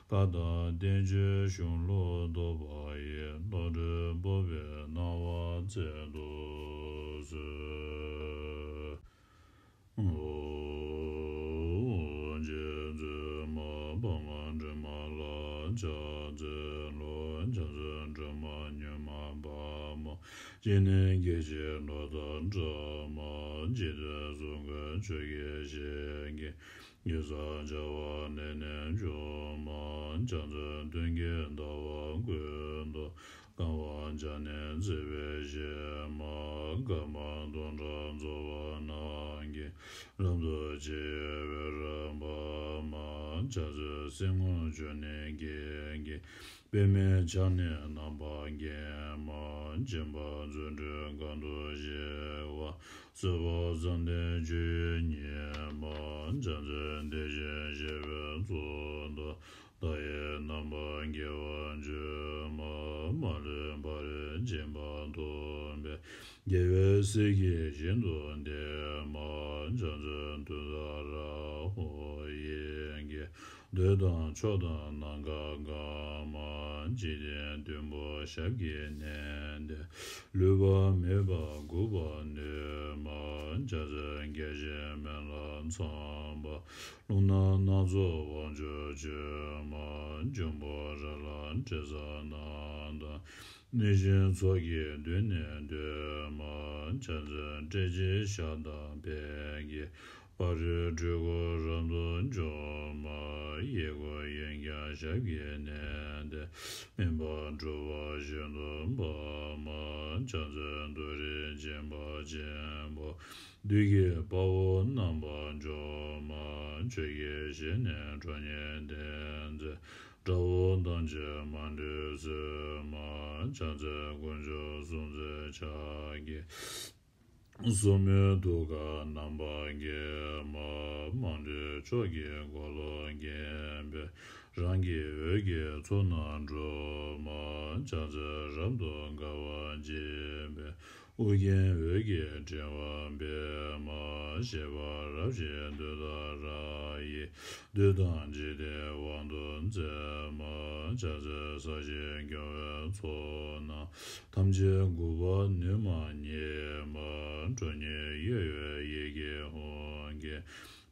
བཀའ་དང་བསྟན་བཅོས་གཞུང་ལུགས་རྟོགས་པ་ཡི། བློ་གྲོས་སྤོབས་པའི་སྣང་བ་སྩལ་དུ་གསོལ། ཨོ། རྗེ་བཙུན་མ་འཕགས་མ་སྒྲོལ་མ་ལ་ཕྱག་འཚལ་ལོ། རྒྱ་མཚོའི་སྒྲོན་མ་མྱུར་མ་དཔའ་མོ། སྤྱན་ནི་སྐད་ཅིག་གློག་ལྟར་བཀྲག་མ། འཇིག་རྟེན་གསུམ་མགོན་ཆུ་སྐྱེས་ཞལ་གྱི། གེ་སར་རྒྱལ་བ་ནད་ནི་མཆོག་མ། རྒྱ་མཚོའི་གདོན་གྱིས་ཟླ་བ་བསྐོར་དུ། གང་བ་བྱ་ནི་བརྩེ་བའི་གཤེད་མ། སྐར་མ་སྟོང་ཕྲག་འཚོ་བ་ནང་གི། རབ་ཏུ་ཕྱེ་བའི་འོད་རབ་འབར་མ། རྒྱ་མཚོའི་གསེར་སྔོ་ཆུ་ནི་སྐྱེས་ཀྱི། པདྨའི་ཆར་ནི་རྣམ་པར་བརྒྱན་མ། སྦྱིན་པ་རྫུ་འཕྲུལ་གང་དུ་གཤེགས་པ། གསོལ་བ་བཟང་ལྡན་སྤྱོད་ཡུལ་ཉིད་མ། རྒྱ་མཚོའི་དེ་བཞིན་གཤེགས་པའི་གཙུག་ཏོར། བདག་ཡི་རྣམ་པར་དགེ་བ་བཅུ། མ་མ་ལུས་པར་སྦྱིན་པ་ཐོབ་པའི། དགེ་བའི་སྲས་ཀྱིས་ཤིན་ཏུ་བདེ་བ། བྱང་རྩེ་ཏུཏྟཱ་ར་ཧོ། ཡི་གེ་འདོད་དང་ཕྱོགས་དང་ནམ་མཁའ་གང་། འཇིག་རྟེན་བདུན་པོ་ཞབས་ཀྱིས་མནན་ཏེ། ལུས་པ་མེད་པར་འགུགས་པར་ནུས་པ། བྱང་རྩེ་རྒྱལ་ཆེན་མེ་ལྷ་ཚངས་པ། རླུང་ནག་སྣ་ཚོགས་དབང་ཕྱུག་མཆོད་མ། འབྱུང་པོ་ར་ལ་དྲི་ཟ་རྣམས་དང་། གནོད་སྦྱིན་ཚོགས་ཀྱིས་མདུན་ནས་བསྟོད་མ། བྱང་རྩེ་སྤྲེལ་གྱི་ཞགས་དང་ཕཊ་ཀྱིས། ཕ་རོལ་འཁྲུལ་འཁོར་རབ་ཏུ་འཇོམས་མ། གཡས་བསྐུམ་གཡོན་བརྐྱང་ཞབས་ཀྱིས་མནན་ཏེ། སྨིན་པ་སྒྲུབ་པ་ཤིན་ཏུ་འབར་མ། བྱང་རྩེ་ཏུ་རེ་སྦྱིན་པ་ཆེན་པོ། བདུད་ཀྱི་དཔའ་བོ་རྣམ་པར་འཇོམས་མ། ཆོས་ཀྱི་གཞི་ནས་ཁྲོ་གཉེར་ལྡན་མཛད། དགྲ་བོ་ཐམས་ཅད་མ་ལུས་གསོད་མ། བྱང་རྩེ་དཀོན་མཆོག་གསུམ་མཛད་ཕྱག་གི། སོར་མོས་ཐུགས་ཀར་རྣམ་པར་བརྒྱན་མ། མ་ལུས་ཕྱོགས་ཀྱི་འཁོར་ལོས་བརྒྱན་པའི། རང་གི་འོད་ཀྱི་ཚོགས་རྣམས་འཁྲུག་མ། བྱང་རྩེ་རབ་ཏུ་དགའ་བ་བརྗིད་པའི། ཨོ་རྒྱན་འོད་ཀྱི་ཕྲེང་བ་སྤེལ་མ། བཞད་པ་རབ་བཞད་ཏུཏྟཱ་ར་ཡིས། བདུད་དང་འཇིག་རྟེན་དབང་དུ་མཛད་མ། བྱང་རྩེ་ས་གཞི་སྐྱོང་བའི་ཚོགས་རྣམས། ཐམས་ཅད་འགུགས་པར་ནུས་མ་ཉིད་མ། ཁྲོ་གཉེར་གཡོ་བའི་ཡི་གེ་ཧཱུྃ་གིས།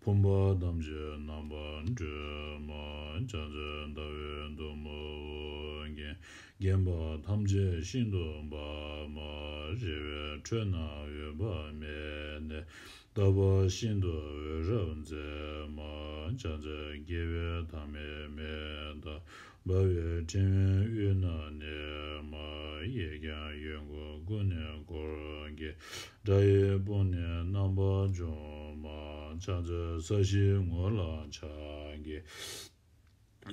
ཕོངས་པ་ཐམས་ཅད་རྣམ་པར་སྒྲོལ་མ། བྱང་རྩེ་ཟླ་འོད་ཟླུམ་པོས་བརྒྱན། བརྒྱན་པ་ཐམས་ཅད་ཤིན་ཏུ་འབར་མ། རལ་པའི་ཁྲོད་ན་འོད་དཔག་མེད་གནས། རྟག་པ་ཤིན་ཏུ་འོད་རབ་མཛད་མ། བྱང་རྩེ་དགེ་བའི་མཐའ་མེད་མེ་ལྟར། འབར་བའི་ཕྲེང་བའི་དབུས་ན་གནས་མ། གཡས་བརྐྱང་གཡོན་བསྐུམ་ཀུན་ནས་བསྐོར་དགའི། དགྲ་ཡི་དཔུང་ནི་རྣམ་པར་འཇོམས་མ། བྱང་རྩེ་ས་གཞིའི་ངོས་ལ་ཕྱག་གི།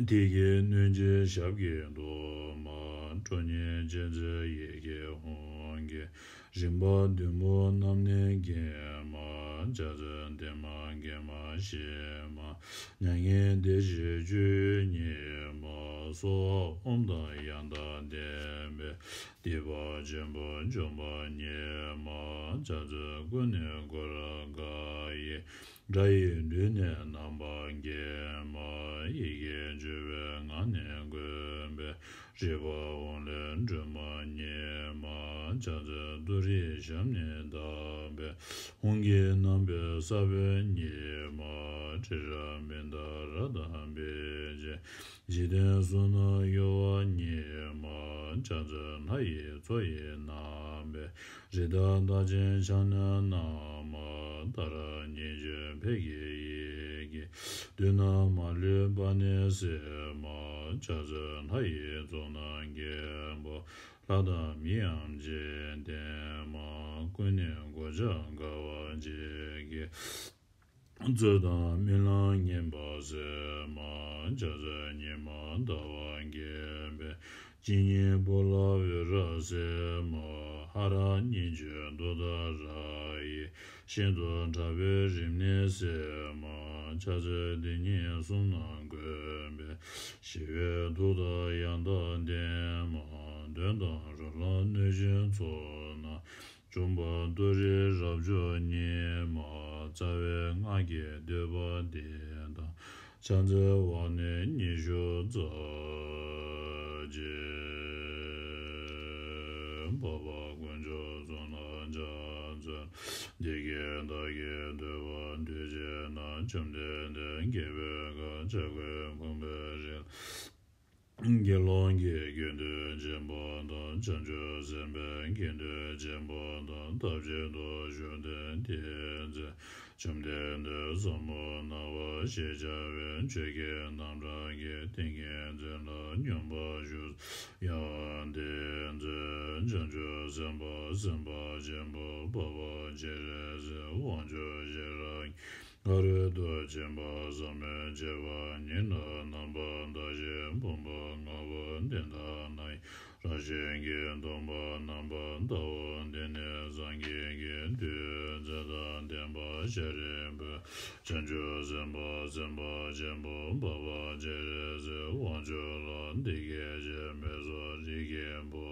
མཐིལ་གྱིས་བསྣུན་ཅིང་ཞབས་ཀྱིས་བརྡུང་མ། ཁྲོ་གཉེར་ཅན་མཛད་ཡི་གེ་ཧཱུྃ་གིས། རིམ་པ་བདུན་པོ་རྣམས་ནི་བརྒྱན་མ། བྱང་རྩེ་བདེ་མ་དགེ་མ་ཞི་མ། མྱ་ངན་འདས་ཞི་སྤྱོད་ཡུལ་ཉིད་མ། གསོལ་བ་ཨོཾ་དང་ཡང་དག་ལྡན་པས། སྡིག་པ་ཆེན་པོ་འཇོམས་པ་ཉིད་མ། བྱང་རྩེ་ཀུན་ནས་བསྐོར་རབ་དགའ་ཡི། དགྲ་ཡི་ལུས་ནི་རྣམ་པར་བརྒྱན་མ། ཡི་གེ་བཅུ་པའི་ངག་ནི་བཀོད་པས། རིག་པ་འོང་ལས་སྒྲོན་མ་ཉིད་མ། བྱང་རྩེ་ཏུ་རེའི་ཞབས་ནི་བརྡབས་པས། ཧཱུྃ་གི་རྣམ་པའི་ས་བོན་ཉིད་མ། ཏྲི་ར་མི་དྷ་རཀྟ་བྷེ་ཇ། འཇིག་རྟེན་གསུམ་ན་གཡོ་བ་ཉིད་མ། བྱང་རྩེ་ལྷ་ཡི་མཚོ་ཡི་རྣམ་པའི། རི་དྭགས་རྟགས་ཅན་ཕྱག་ན་བསྣམས་མ། ཏཱ་ར་གཉིས་བརྗོད་ཕཊ་ཀྱི་ཡི་གེས། བདུད་རྣམས་མ་ལུས་པ་ནི་སེལ་མ། བྱང་རྩེ་ལྷ་ཡི་ཚོགས་རྣམས་བརྒྱན་པ། ལྷ་དང་མིའམ་འཇིག་རྟེན་མ། ཀུན་ནས་གོ་ཆ་དགའ་བ་བརྗིད་ཀྱིས། རྩོད་དང་རྨི་ལམ་ངན་པ་སེལ་མ། བྱང་རྩེ་ཉི་མ་ཟླ་བ་རྒྱས་པའི། སྤྱན་གཉིས་པོ་ལ་འོད་རབ་གསལ་མ། ཧ་ར་གཉིས་བརྗོད་ཏུཏྟཱ་ར་ཡིས། ཤིན་ཏུ་ཕྲ་བའི་རིམས་ནད་སེལ་མ། ཕྱག་འཚལ་དེ་ཉིད་གསུམ་རྣམས་བཀོད་པས། ཞི་བའི་ཐུགས་དང་ཡང་དག་ལྡན་མ། གདོན་དང་རོ་ལངས་གནོད་སྦྱིན་ཚོགས་རྣམས། འཇོམས་པ་ཏུ་རེ་རབ་མཆོག་ཉིད་མ། རྩ་བའི་སྔགས་ཀྱི་བསྟོད་པ་འདི་དང་། ཕྱག་འཚལ་བ་ནི་ཉི་ཤུ་རྩ་གཅིག་འཕགས་པ་དཀོན་མཆོག་གསུམ་ལ་ཕྱག་འཚལ། འདི་སྐད་བདག་གིས་ཐོས་པ་དུས་གཅིག་ན། བཅོམ་ལྡན་འདས་རྒྱལ་པོའི་ཁབ་བྱ་རྒོད་ཕུང་པོའི་རི་ལ། དགེ་སློང་གི་དགེ་འདུན་ཆེན་པོ་དང་། བྱང་ཆུབ་སེམས་དཔའི་དགེ་འདུན་ཆེན་པོ་དང་། ཐབས་གཅིག་ཏུ་བཞུགས་ཏེ་དེའི་ཚེ། བཅོམ་ལྡན་འདས་ཟབ་མོ་སྣང་བ་ཞེས་བྱ་བའི་ཆོས་ཀྱི་རྣམ་གྲངས་ཀྱི་ཏིང་ངེ་འཛིན་ལ་སྙོམས་པར་ཞུགས། ཡང་དེའི་ཚེ་བྱང་ཆུབ་སེམས་དཔའ་སེམས་དཔའ་ཆེན་པོ་འཕགས་པ་སྤྱན་རས་གཟིགས་དབང་ཕྱུག་ཤེས་རབ་ཀྱི་ཕ་རོལ་ཏུ་ཕྱིན་པ་ཟབ་མོའི་སྤྱོད་པ་ཉིད་ལ་རྣམ་པར་བལྟ་ཞིང་། ཕུང་པོ་ལྔ་པོ་འདི་དག་ན་ཡང་རང་བཞིན་གྱིས་སྟོང་པར་རྣམ་པར་བལྟའོ། འདི་ནི་སངས་རྒྱས་ཀྱི་མཐུས་ཚེ་དང་ལྡན་པ་ ཤཱ་རིའི་བུ། བྱང་ཆུབ་སེམས་དཔའ་སེམས་དཔའ་ཆེན་པོ་འཕགས་པ་སྤྱན་རས་གཟིགས་དབང་ཕྱུག་ལ་འདི་སྐད་ཅེས་སྨྲས་སོ། རིགས་ཀྱི་བུ།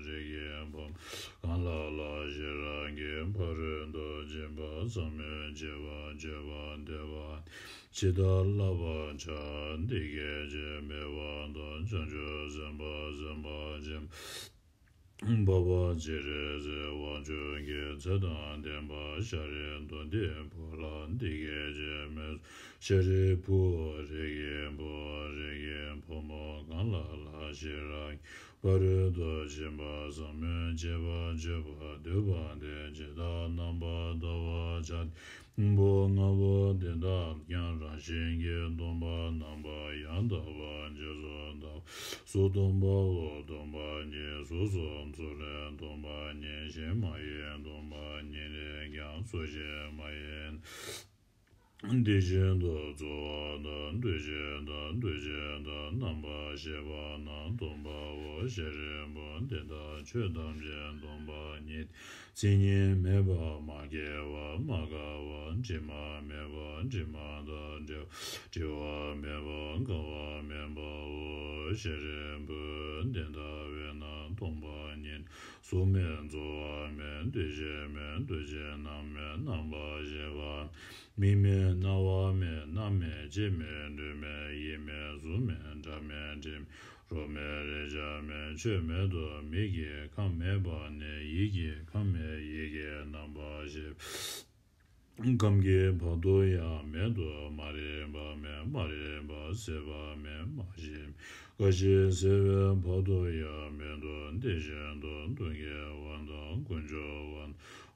རིགས་ཀྱི་བུ། གང་ལ་ལ་ཤེས་རབ་ཀྱི་ཕ་རོལ་ཏུ་ཕྱིན་པ་ཟབ་མོའི་སྤྱོད་པ་སྤྱོད་པར་འདོད་པ་ཇི་ལྟར་བསླབ་པར་བྱ། འདི་སྐད་ཅེས་སྨྲས་པ་དང་། བྱང་ཆུབ་སེམས་དཔའ་སེམས་དཔའ་ཆེན་པོ་འཕགས་པ་སྤྱན་རས་གཟིགས་དབང་ཕྱུག་གིས་ཚེ་དང་ལྡན་པ་ཤཱ་རིའི་དྭགས་དེའི་བུ་ལ་འདི་སྐད་ཅེས་སྨྲས། ཤཱ་རིའི་བུ། རིགས་ཀྱི་བུ། རིགས་ཀྱི་བུ་མོ། གང་ལ་ལ་ཤེས་རབ་ཀྱི་ཕ་རོལ་ཏུ་ཕྱིན་པ་ཟབ་མོའི་སྤྱོད་པ་སྤྱོད་པར་འདོད་པ་དེས་ཇི་ལྟར་རྣམ་པར་བལྟ་བར་བྱ། སྟེང་པོ་ལྔ་པོ་འདི་དག་ཀྱང་རང་བཞིན་གྱིས་སྟོང་པར་རྣམ་པར་ཡང་དག་པར་རྗེས་སུ་བལྟ། གཟུགས་སྟོང་པའོ། སྟོང་པ་ཉིད་གཟུགས་སོ། གཟུགས་ལས་སྟོང་པ་ཉིད་གཞན་མ་ཡིན། སྟོང་པ་ཉིད་ལས་ཀྱང་གཟུགས་གཞན་མ་ཡིན། དེ་བཞིན་དུ་ཚོར་བ་དང་། འདུ་ཤེས་དང་། འདུ་བྱེད་དང་། རྣམ་པར་ཤེས་པ་རྣམས་སྟོང་པའོ། ཤཱ་རིའི་བུ། འདི་དག་ཆོས་ཐམས་ཅད་སྟོང་པ་ཉིད། མཚན་ཉིད་མེད་པ། མ་སྐྱེས་པ། མ་འགགས་པ། དྲི་མ་མེད་པ། དྲི་མ་དང་བྲལ་བ། བྲི་བ་མེད་པ། འགག་པ་མེད་པའོ། ཤཱ་རིའི་བུ། དེ་ལྟ་བས་ན་སྟོང་པ་ཉིད་གཟུགས་མེད། ཚོར་བ་མེད། འདུ་ཤེས་མེད། འདུ་བྱེད་རྣམས་མེད། རྣམ་པར་ཤེས་པ་མིག་མེད། རྣ་བ་མེད། སྣ་མེད། ལྕེ་མེད། ལུས་མེད། ཡིད་མེད། གཟུགས་མེད། སྒྲ་མེད། དྲི་མེད། རོ་མེད། རེག་བྱ་མེད། ཆོས་མེད་དོ། མིག་གིས་ཁམས་མེད་པ་ནས། ཡིད་ཀྱིས་ཁམས་མེད། ཡིད་ཀྱིས་རྣམ་པར་ཤེས་པ། ཁམས་ཀྱི་བར་དུ་ཡང་མེད་དོ། མ་རིག་པ་མེད། མ་རིག་པ་ཟད་པ་མེད། མ་ཞི། རྒ་ཤི་ཟད་པའི་བར་དུ་ཡང་མེད་དོ། དེ་བཞིན་དུ་སྡུག་བསྔལ་བ་དང་། ཀུན་འབྱུང་བ་དང་།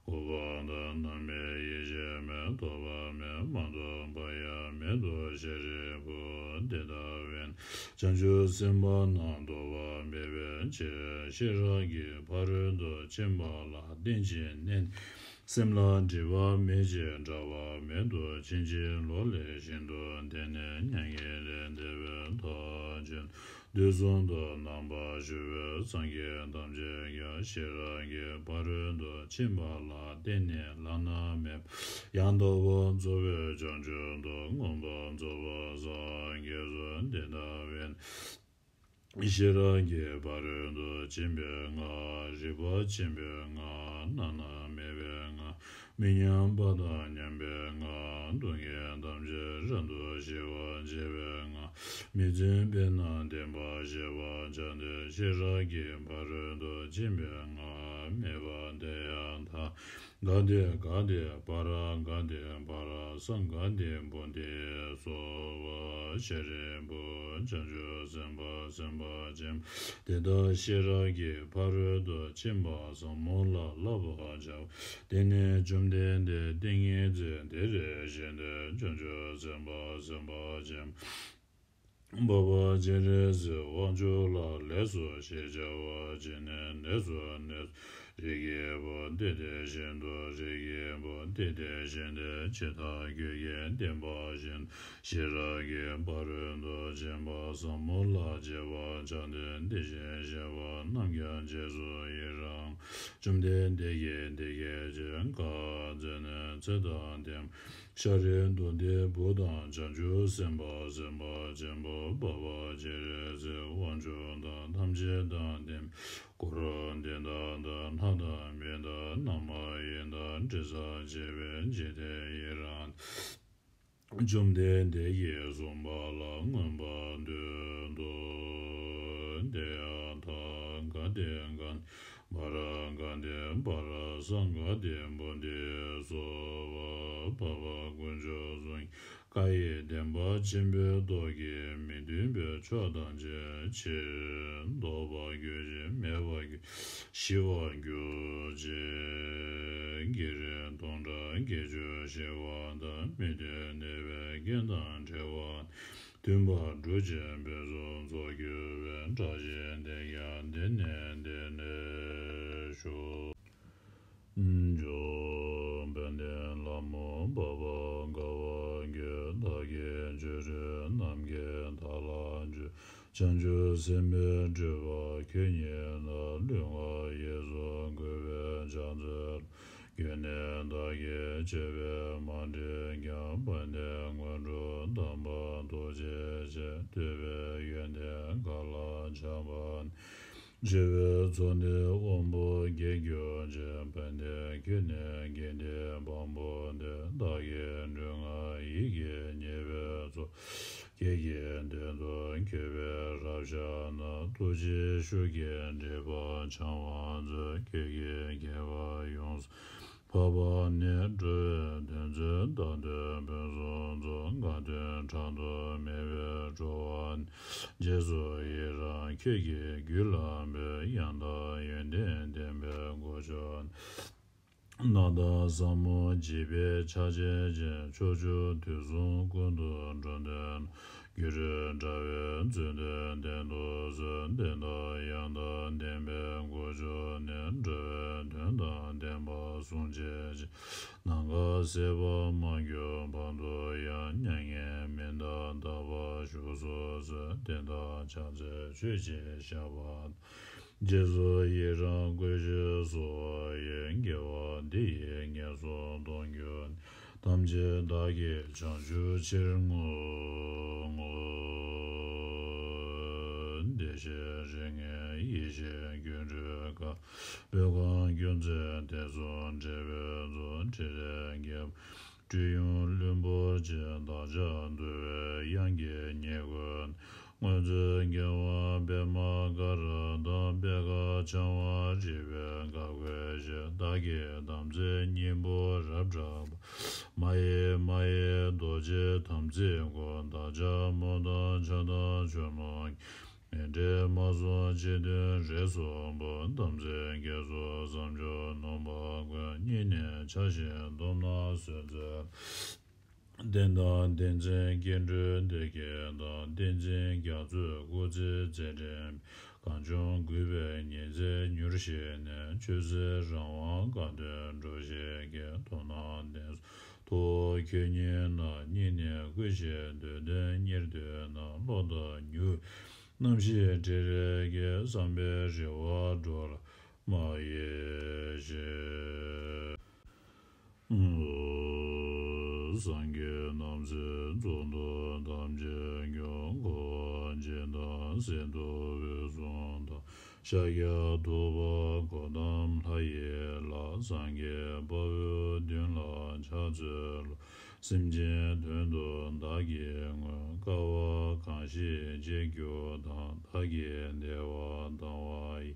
འོད་དཔག་དང་། རྣམ་སྨིན་ཡེ་ཤེས་མེད། རྟོག་པ་མེད། མ་རྟོགས་པ་ཡང་མེད་དོ། ཤཱ་རིའི་བུ། དེ་ལྟ་བས་ན་བྱང་ཆུབ་སེམས་དཔའ་རྣམས་རྟོགས་པ་མེད་པའི་ཕྱིར། ཤེས་རབ་ཀྱི་ཕ་རོལ་ཏུ་ཕྱིན་པ་ལ་བརྟེན་ཅིང་གནས་ནས། སེམས་ལ་སྒྲིབ་པ་མེད་ཅིང་འབྲལ་བ་མེད་དོ། ཕྱིན་ཅི་ལོག་ལས་ཤིན་ཏུ་འདས་ནས། མྱ་ངན་ལས་འདས་པའི་མཐར་ཕྱིན། དུས་གསུམ་དུ་རྣམ་པར་བཞུགས་པའི་སངས་རྒྱས་ཐམས་ཅད་ཀྱང་ཤེས་རབ་ཀྱི་ཕ་རོལ་ཏུ་ཕྱིན་པ་ལ་བརྟེན་ནས་བླ་ན་མེད་པ་ཡང་དག་པར་རྫོགས་པའི་བྱང་ཆུབ་ཏུ་མངོན་པར་རྫོགས་པར་སངས་རྒྱས་སོ། དེ་ལྟ་བས་ན་ཤེས་རབ་ཀྱི་ཕ་རོལ་ཏུ་ཕྱིན་པའི་སྔགས། རིག་པ་ཆེན་པོའི་སྔགས། བླ་ན་མེད་པའི་སྔགས། མི་མཉམ་པ་དང་མཉམ་པའི་སྔགས། སྡུག་བསྔལ་ཐམས་ཅད་རབ་ཏུ་ཞི་བར་བྱེད་པའི་སྔགས། མི་བརྫུན་པས་ན་བདེན་པར་ཤེས་པར་བྱ་སྟེ། ཤེས་རབ་ཀྱི་ཕ་རོལ་ཏུ་ཕྱིན་པའི་སྔགས་སྨྲས་པ། དེ་ཡང་ཐ་ག་དེ་ག་དེ་པ་ར་ག་དེ་པ་ར་ས་ག་དེ་བོ་དྷི་སྭཱ་ཧཱ། ཤཱ་རིའི་བུ། བྱང་ཆུབ་སེམས་དཔའ་སེམས་དཔའ་ཆེན་པོ། དེ་ལྟར་ཤེས་རབ་ཀྱི་ཕ་རོལ་ཏུ་ཕྱིན་པ་ཟབ་མོ་ལ་བསླབ་པར་བྱའོ། དེ་ནས་བཅོམ་ལྡན་འདས་ཏིང་ངེ་འཛིན་དེ་རེ་བཞིན་ཏེ། བྱང་ཆུབ་སེམས་དཔའ་སེམས་དཔའ་ཆེན་པོ། འཕགས་པ་སྤྱན་རས་གཟིགས་དབང་ཕྱུག་ལ་ལེགས་སོ་ཞེས་བྱ་བ་བྱིན་ནས། ལེགས་སོ་ལེགས་སོ། རིགས་ཀྱི་བུ། དེ་དེ་བཞིན་དུ། རིགས་ཀྱི་བུ། དེ་དེ་བཞིན་ཏེ། ཇི་ལྟར་ཁྱོད་ཀྱིས་བསྟན་པ་བཞིན་ཤེས་རབ་ཀྱི་ཕ་རོལ་ཏུ་ཕྱིན་པ་ཟབ་མོ་ལ་སྤྱད་པར་བྱ་སྟེ། དེ་བཞིན་གཤེགས་པ་རྣམས་ཀྱང་རྗེས་སུ་ཡི་རང་། བཅོམ་ལྡན་འདས་ཀྱིས་འདི་སྐད་ཅེས་བཀའ་སྩལ་ནས། ཚེ་དང་ལྡན་ཤཱ་ར་དྭ་ཏིའི་བུ་དང་། བྱང་ཆུབ་སེམས་དཔའ་སེམས་དཔའ་ཆེན་པོ་འཕགས་པ་སྤྱན་རས་གཟིགས་དབང་ཕྱུག་དང་། ཐམས་ཅད་དང་ལྡན་འཁོར་འདི་དག་དང་། ལྷ་དང་མི་དང་། རྣམ་མང་ཡི་དྭགས་དྲི་ཟར་བཅས་པའི་འཇིག་རྟེན་ཡི་རངས་ཏེ། བཅོམ་ལྡན་འདས་ཀྱིས་གསུངས་པ་ལ་མངོན་པར་བསྟོད་དོ། དེ་ཡང་ཐ་ག་དེ་ག་པ་ར་ག་དེ་པ་ར་ས་ག་དེ་བོ་དྷི་སྭཱ་ཧཱ། འཕགས་པ་དཀོན་མཆོག་གསུམ་བཀའ་ཡི་བདེན་པ་ཆེན་པོའི་སྟོབས་ཀྱིས་མི་མཐུན་པའི་ཕྱོགས་ཐམས་ཅད་ཕྱིར་ལྡོག་པར་གྱུར་ཅིང་མེད་པར་གྱུར། ཞི་བར་གྱུར་ཅིག། བགེགས་རིགས་སྟོང་ཕྲག་བརྒྱད་ཅུ་ཞི་བ་དང་། མི་མཐུན་ནད་པའི་རྐྱེན་དང་བྲལ་བ། མཐུན་པར་གྲུབ་ཅིང་ཕུན་སུམ་ཚོགས་གྱུར་པའི། བཀྲ་ཤིས་དེ་ཡང་འདི་ནས་འདི་ནས་ཤོག། འཇམ་དཔལ་ལྷ་མོ་འཕགས་པ་དགའ་བ་ཡོད། བདག་གི་ཆོས་སྒྲོན་ནམ་མཁའི་མཐའ་ལ་སྤྱོད། བྱང་ཆུབ་སེམས་དཔའི་སྤྲུལ་པ་ཁྱོད་ཉིད་ལ། ལུས་ངག་ཡིད་གསུམ་གུས་པས་ཕྱག་འཚལ་ལོ། ཡོན་ཏན་བདག་གིས་བྱས་པས་མ་འདྲེས་ཀྱང་། དཔལ་ལྡན་མངོན་སྤྲུལ་དམ་པ་རྡོ་རྗེ་ཆེན། བསྟོད་པའི་ཡོན་ཏན་གང་ལ་ཆགས་པ་ནས། བྱིས་པའི་ཚོགས་འདི་དབང་པོ་རྒྱས་གྱུར་ཅིག་དཔལ་ལྡན་ཁྱོད་ནི་དགེ་འདུན་བམ་པོ་སྟེ། བདག་གི་སྒྲོལ་མ་ཡིད་ཀྱིས་མཉེས་པའི་ཚོགས། ཁྱེད་ཀྱི་མདུན་དུ་གུས་པས་རབ་བཤགས་ན། ཐུགས་རྗེའི་ཤུགས་ཀྱིས་སྒྲིབ་པ་བྱང་བར་མཛོད། ཁྱེད་ཀྱི་དགེ་བ་ཡོངས་སུ་འཕགས་པ་ནི། འགྲོ་བའི་དོན་མཛད་བདག་འདོད་ཕུན་སུམ་ཚོགས། དགའ་སྟོན་བྲལ་དུ་མེད་པའི་འགྲོ་བ་ནི། རྗེས་སུ་ཡི་རང་ཁྱེད་ཀྱི་རྒྱུད་བླངས་པས། ཡང་དག་ཡོན་ཏན་ལྡན་པའི་གོ་ཆོད་ནས། རྣམ་དག་ཟབ་མོ་འཇིགས་པའི་ཆ་བྱད་ཅན། ཕྱོགས་བཅུ་དུས་གསུམ་ཀུན་ཏུ་འགྲོ་འདོད་ན། སྒྱུ་འཕྲུལ་དྲ་བའི་མཛོད་འདི་བསྟན་དུ་གསོལ། བསྟན་དང་ཡང་དག་ལྡན་པའི་གོ་ཆོད་ནས། འགྲོ་བའི་དོན་དང་ལྡན་པ་བཟུང་བྱེད་ཅིང་། ནམ་མཁའ་ཟད་པར་མ་གྱུར་བར་དུ་ཡང་། མྱ་ངན་མི་འདའ་དག་པར་བཞུགས་སུ་གསོལ། བསྟན་དང་ཕྱག་འཚལ་མཆོད་ཅིང་བཤགས་པ་དང་། རྗེས་སུ་ཡི་རང་བསྐུལ་ཞིང་གསོལ་བ་ཡི། དགེ་བ་འདི་ཡིས་ངན་སོང་གཏོང་གྱུར་ནས། ཐམས་ཅད་བདག་གིས་བྱང་ཆུབ་ཕྱིར་བསྔོ། བདེ་གཤེགས་རིགས་ལྔའི་ཡེ་ཤེས་སྒྱུ་འཕྲུལ་དཀར། བོད་ཁམས་ཁྱོད་མཛེས་དེ་ཚོ་འབྲེལ་བའི་མཛོད། ཁྲི་རལ་རྒྱལ་པོ་སྤྲུལ་གཡུང་ལྷུན་པོ་ཆེ། བདག་ཅག་འདུལ་བའི་དབྱངས་ཀྱི་ཉེ་འཁོར་ན། དངོས་མཛོད་རྒྱལ་བ་པདྨ་ཀ་ར་དང་། པད་དཀར་འཆང་བ་རིག་པའི་དཀར་སྐུ་ཞེས། བདག་གི་དམ་ཚིག་སྙིང་པོ་རབ་བསྒྲགས་པ། མ་ཡེངས་མ་ཡེངས་རྡོ་རྗེ་དམ་ཚིག་སྐུ། བདག་ཅག་མོ་དང་བྱ་དང་ཆུ་ཀླུང་གི། ངན་འབྲེལ་མ་སོང་སྤྱི་མཐུན་རེ་ཟུང་པོ། དམ་ཚིག་གེགས་སོགས་བསམ་སྦྱོར་ནོངས་པ་ཀུན། སྙིང་ནས་ཆགས་ཤིང་བསྡོམས་ན་བཟོད་མཛད། བསྟན་དང་བསྟན་འཛིན་སྐྱེ་འགྲོའི་བདེ་སྐྱིད་དང་། བསྟན་འཛིན་རྒྱ་མཚོའི་སྐུ་ཚེའི་མཛད་འཕྲིན། གངས་ལྗོངས་རྒུད་པའི་ཉི་ཟེར་མྱུར་ཞིག་ནས། ཆོས་སྲིད་རང་དབང་དགའ་སྟོན་འགྲོ་ཞིག་གི། དོ་སྣང་ལྡན་སོགས་ཐུགས་ཁྱོད་ཉིད་ན། སྙིང་ནས་གུས་ཞིང་འདོད་དོན་གཉེར་འདོད་ན། བློ་ལྡང་མྱུར་བའི་རྣམ་ཤེས་འདྲེན་རེས་ཀྱིས། བསམ་པའི་རེ་བ་འགྲོ་ལ་མ་ཡེངས་ཤིང་། སངས་རྒྱས་རྣམ་གསུམ་ཚོགས་འདུ་ཐམས་ཅད་ཀྱང་། འཁོར་བ་འཇིག་དང་གསེར་ཐུབ་འོད་སྲུང་དང་། ཤཱཀྱ་ཐུབ་པ་གོ་ཏམ་ལྷ་ཡི་ལྷ། སངས་རྒྱས་དཔའ་བོས་མདུན་ལ་ཕྱག་འཚལ་ལོ། སེམས་ཅན་དོན་དུ་བདག་གིས་བསྔོས། དཀའ་བ་གང་ཞིག་སྤྱད་གྱུར་ཏམ། བདག་གི་བདེ་བ་དང་བ་ཡི།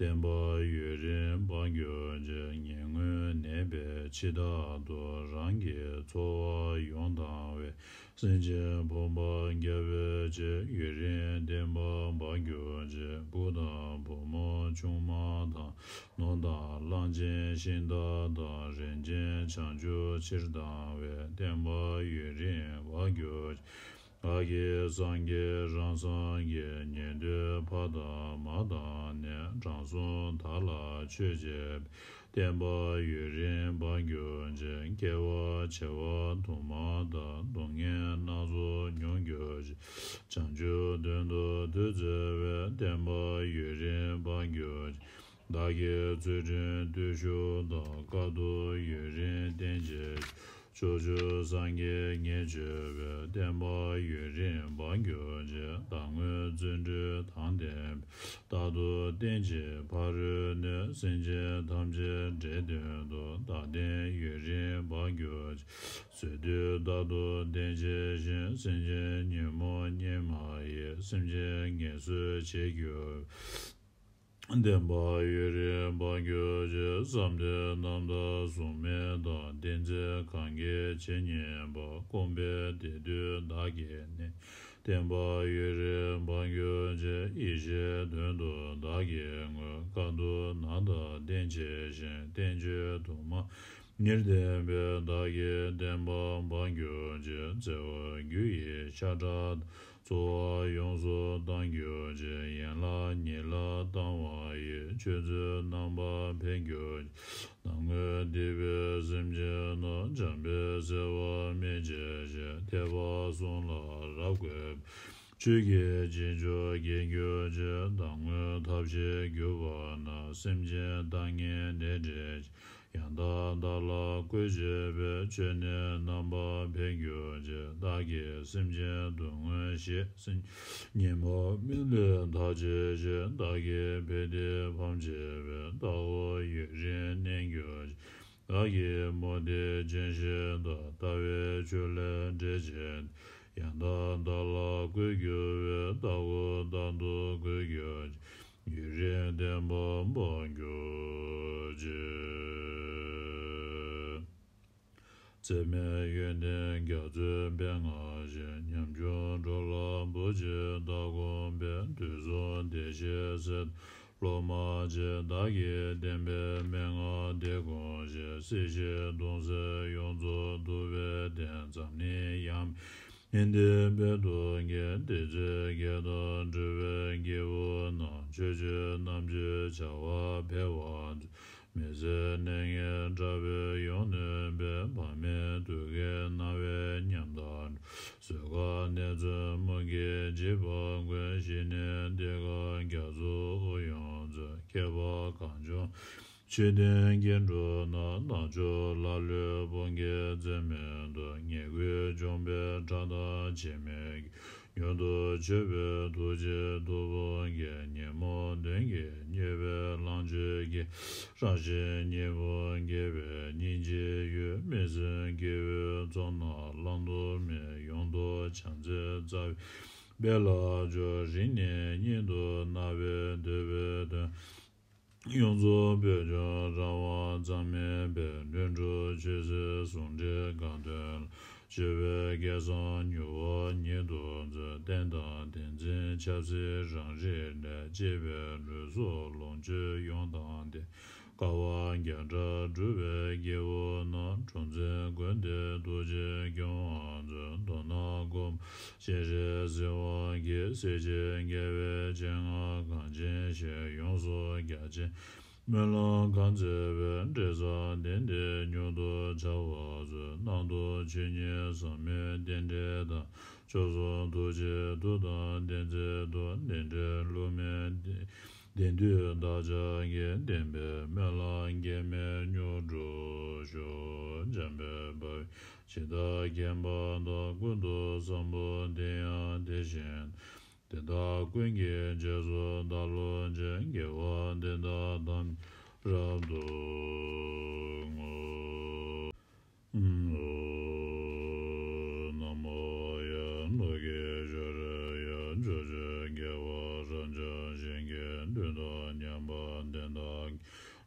བསྟན་པ་ཡུན་རིང་འབངས་གྱུར་ཅིག་ངན་ངོན་ནད་པས་འཆི་བདག་ཏུ། རང་གི་འཚོ་བ་ཡོངས་བཏང་བའི། སེམས་ཅན་ཕོངས་པ་རྒྱལ་བའི་ཆེད། ཡུན་རིང་བསྟན་པ་འབངས་གྱུར་ཅིག་བུ་དང་བུ་མོ་ཆུང་མ་དང་། ནོར་དང་གླང་ཆེན་ཤིང་རྟ་དང་། རིན་ཆེན་བྱང་ཆུབ་ཕྱིར་བཏང་བའི། བསྟན་པ་ཡུན་རིང་འབངས་གྱུར་ཅིག་བདག་གིས་སངས་རྒྱས་རང་སངས་རྒྱས། ཉན་ཐོས་ཕ་དང་མ་དང་ནས། དྲང་སྲོང་བདག་ལ་མཆོད་བྱས་པའི། བསྟན་པ་ཡུན་རིང་འབངས་གྱུར་ཅིག་སྐྱེ་བ་བྱེ་བ་དུ་མ་དང་། སྡུག་བསྔལ་སྣ་ཚོགས་མྱོང་གྱུར་ཅིག་བྱང་ཆུབ་དོན་དུ་བདུད་རྩི་བའི། བསྟན་པ་ཡུན་རིང་འབངས་གྱུར་ཅིག་བདག་གིས་ཚུལ་ཁྲིམས་བརྟུལ་ཞུགས་དང་། དཀའ་ཐུབ་ཡུན་རིང་བསྟེན་བྱས་ཤིང་། ཕྱོགས་བཅུའི་སངས་རྒྱས་ཉེར་སྤྱོད་པའི། བསྟན་པ་ཡུན་རིང་འབངས་གྱུར་ཅིག་བདག་དངོས་བརྩོན་འགྲུས་དང་ལྡན་པས། རྟག་ཏུ་བསྟེན་ཅིང་ཕ་རོལ་ནས། སེམས་ཅན་ཐམས་ཅད་འདྲེན་དོན་དུ། བདག་བསྟན་ཡུན་རིང་འབངས་གྱུར་ཅིག་བཟོད་བསྡུས་རྟག་ཏུ་བསྟེན་བྱས་ཤིང་། སེམས་ཅན་ཉོན་མོངས་གཉེར་མ་ཡིས། སེམས་ཅན་ངལ་གསོ་བྱེད་གྱུར་པའི། བསྟན་པ་ཡུན་རིང་འབངས་གྱུར་ཅིག་བསམ་དོན་རྣམ་དག་གཟུགས་མེད་དང་། བསྟན་འཛིན་གང་གིས་བྱེད་ཉན་པ། སྐོམ་པས་བདེ་སྡུག་བདག་གིས་མནོས། བསྟན་པ་ཡུན་རིང་འབངས་གྱུར་ཅིག་ཡེ་ཤེས་དོན་དུ་བདག་གིས་བསྔོས། དཀའ་ཐུབ་རྣམ་དག་བསྟེན་བྱས་ཤིང་། བསྟན་བཅོས་དུ་མ་ཉེར་བསྟན་པས། བདག་གི་བསྟན་པ་འབངས་གྱུར་ཅིག་བརྩེ་བ་རྒྱུ་ཡི་ཤ་ཁྲག་དང་། འཚོ་བ་ཡོངས་སུ་བཏང་གྱུར་ཅིག་ཡན་ལག་ཉིད་ལ་བཏང་བ་ཡིས། ཆོས་ཚུལ་རྣམ་པར་འཕེལ་གྱུར་ཅིག་ནམ་མཁའ་འདི་པའི་སེམས་ཅན་རྣམས། འཇམ་དཔལ་གསལ་བ་སྨིན་བྱེད་ཅིང་། ཐེག་པ་གསུམ་ལ་རབ་བཀོད་པའི། ཆོས་ཀྱི་རྗེས་འཇུག་རྒྱས་གྱུར་ཅིག་བདག་དངོས་ཐབས་ཤེས་གྱུར་པ་ན། སེམས་ཅན་ལྟ་ངན་ནད་འདྲེན་ཅིང་། ཡང་དག་བདག་ལ་བཀོད་བྱས་པའི། ཆོས་ནི་རྣམ་པར་འཕེལ་འགྱུར་ཅིང་། བདག་གིས་སེམས་ཅན་སྡུག་བསྔལ་ཞི་བྱེད་ཅིང་། ཉོན་མོངས་མི་ལུས་དག་བྱེད་ཅིང་། བདག་གི་ཕན་བདེ་ཕམ་བྱེད་པའི། ལྟ་བ་ཡུན་རིང་གནས་འགྱུར་ཅིང་། བདག་གི་མུ་སྟེགས་ཅན་ཞིག་ལྟ། ལྟ་བའི་ཆོས་ལས་འབྲེལ་བྱེད། ཡང་དག་བདག་ལ་བཀོད་གྱུར་པའི། ལྟ་བུ་རྟག་ཏུ་འགོད་གྱུར་ཅིང་། ཡུན་རིང་བརྟན་པར་སྤངས་གྱུར་ཅིག། འཛད་མེད་ཡོན་ཏན་རྒྱ་མཚོའི་དཔལ་མངའ་ཞིང་། ཉམ་ཆུང་འགྲོ་ལ་བུ་གཅིག་བདག་དགོངས་པའི། དུས་གསུམ་བདེ་གཤེགས་སྲས་དང་སློབ་མ་གཅིག། བདག་གིས་བསྟན་པའི་མན་ངག་འདི་དགོངས་ཤིང་། སྲིད་ཞིའི་གདུང་སེལ་ཡོངས་རྫོགས་ཐུབ་པའི་བསྟན། འཛམ་གླིང་ཡང་མིན་ཡོན་ཏན་དཔལ་དུ་འགེངས། བསྟན་འཛིན་བརྒྱད་དང་སྤྲུལ་པའི་རྒྱལ་པོ་རྣམས། ཆོས་སྤྱོད་རྣམ་དཔྱོད་བྱ་བ་འཕེལ་བར་མཛོད། མི་ཟད་གནས་ངན་དགྲ་བོས་ཡོངས་ནོན་པའི། འཕགས་མའི་ཐུགས་ཀའི་རྣ་བས་ཉམས་དང་འགྲོགས། བཟོད་དཀའ་ནད་མཚོན་མུ་གེས་འཇིགས་པ་ཀུན། ཞི་གནས་གཏེར་ཁ་རྒྱ་མཚོ་དབུ་ཡོངས་མཛོད། མཁས་པ་གངས་ལྗོངས་ཆོས་ལྡན་སྐྱེ་འགྲོ་རྣམས། ནག་ཕྱོགས་ལ་ལུས་ཕུང་གི་རྩེ་མོ་དུ། ཉེས་ཀུན་སྦྱོང་བའི་ཁྲག་དང་བྱེ་མའི་རྒྱུན། མྱུར་དུ་ཆོད་པའི་ཐུགས་རྗེས་ཐུབ་པ་བསྐྱེད། ཉོན་མོངས་གདོན་གྱིས་མྱོས་པའི་ལོངས་སྤྱོད་ཀྱི། རང་བཞིན་གཉིས་པོ་དགེ་བའི་སྙིང་རྗེའི་ཡུལ། མི་སྲུན་སྐྱེ་བོའི་ཚོགས་རྣམས་བླང་དོར་མེད། ཡོངས་རྫོགས་བྱམས་བརྩེའི་རྩ་བའི་དཔལ་ལ་སྦྱོར། རིང་ནས་ཉིད་དུ་བརྣག་པའི་འདོད་པའི་དོན། ཡོངས་རྫོགས་བོད་ལྗོངས་རང་དབང་གཙང་མའི་དཔལ། ལྷུན་གྲུབ་ཆོས་སྲིད་ཟུང་འབྲེལ་དགའ་སྟོན་ལ། སྤྱོད་པའི་སྐལ་བཟང་མྱུར་བ་ཉིད་དུ་སྩོལ། བསྟན་དང་བསྟན་འཛིན་ཆབ་སྲིད་རང་རིག་ལས། གཅེས་པའི་ལུས་སྲོག་ལོངས་སྤྱོད་ཡོངས་དང་ལྡན། དཀའ་བ་བརྒྱ་ཕྲག་སྒྲུབ་པའི་སྐྱེ་བོ་རྣམས། གྲོང་བཙན་ཀུན་ཏུ་ཐུགས་རྗེས་སྐྱོང་བར་མཛོད། མདོར་ན་མགོན་པོ་སྤྱན་རས་གཟིགས་དབང་གིས། སྲིད་ཞིའི་དགེ་བའི་སྤྱན་སྔར་གངས་ཅན་ཞིང་ཡོངས་སུ་རྒྱ་ཆེན། སྨོན་ལམ་གང་མཛད་པའི་འབྲས་བཟང་ལྡན་འདས། མྱུར་དུ་འཆར་བར་མཛོད། རྣམ་རྟོག་ཆོས་ཉིད་ཟག་མེད་རྟེན་འབྲེལ་དང་། མཆོག་གསུམ་ཐུགས་རྗེའི་མཐུ་དང་ལྡན་ཚད་དུ། ལས་འབྲས་བསླུ་མེད་བདེན་བདེན་བདུད་བདག་ཅག་གི། བདེན་པའི་སྨོན་ལམ་འགལ་མེད་མྱུར་འགྲུབ་ཤོག། འཇམ་དཔལ་དཔའ་བོས་ཇི་ལྟར་མཁྱེན་པ་དང་། ཀུན་ཏུ་བཟང་པོ་དེ་ཡང་དེ་བཞིན་ཏེ། དེ་དག་ཀུན་གྱི་རྗེས་སུ་བདག་སློབ་ཅིང་། དགེ་བ་འདི་དག་ཐམས་ཅད་རབ་ཏུ་བསྔོ། ཨོ། ན་མོ་ཡང་ནུབ་ཀྱི་ཕྱོགས་རིར་ཡང་། ཕྱོགས་བཅུའི་རྒྱལ་བ་རབ་འབྱམས་ཞིང་གི། མཐུ་དང་མཉམ་པ་དེ་དག་གིས།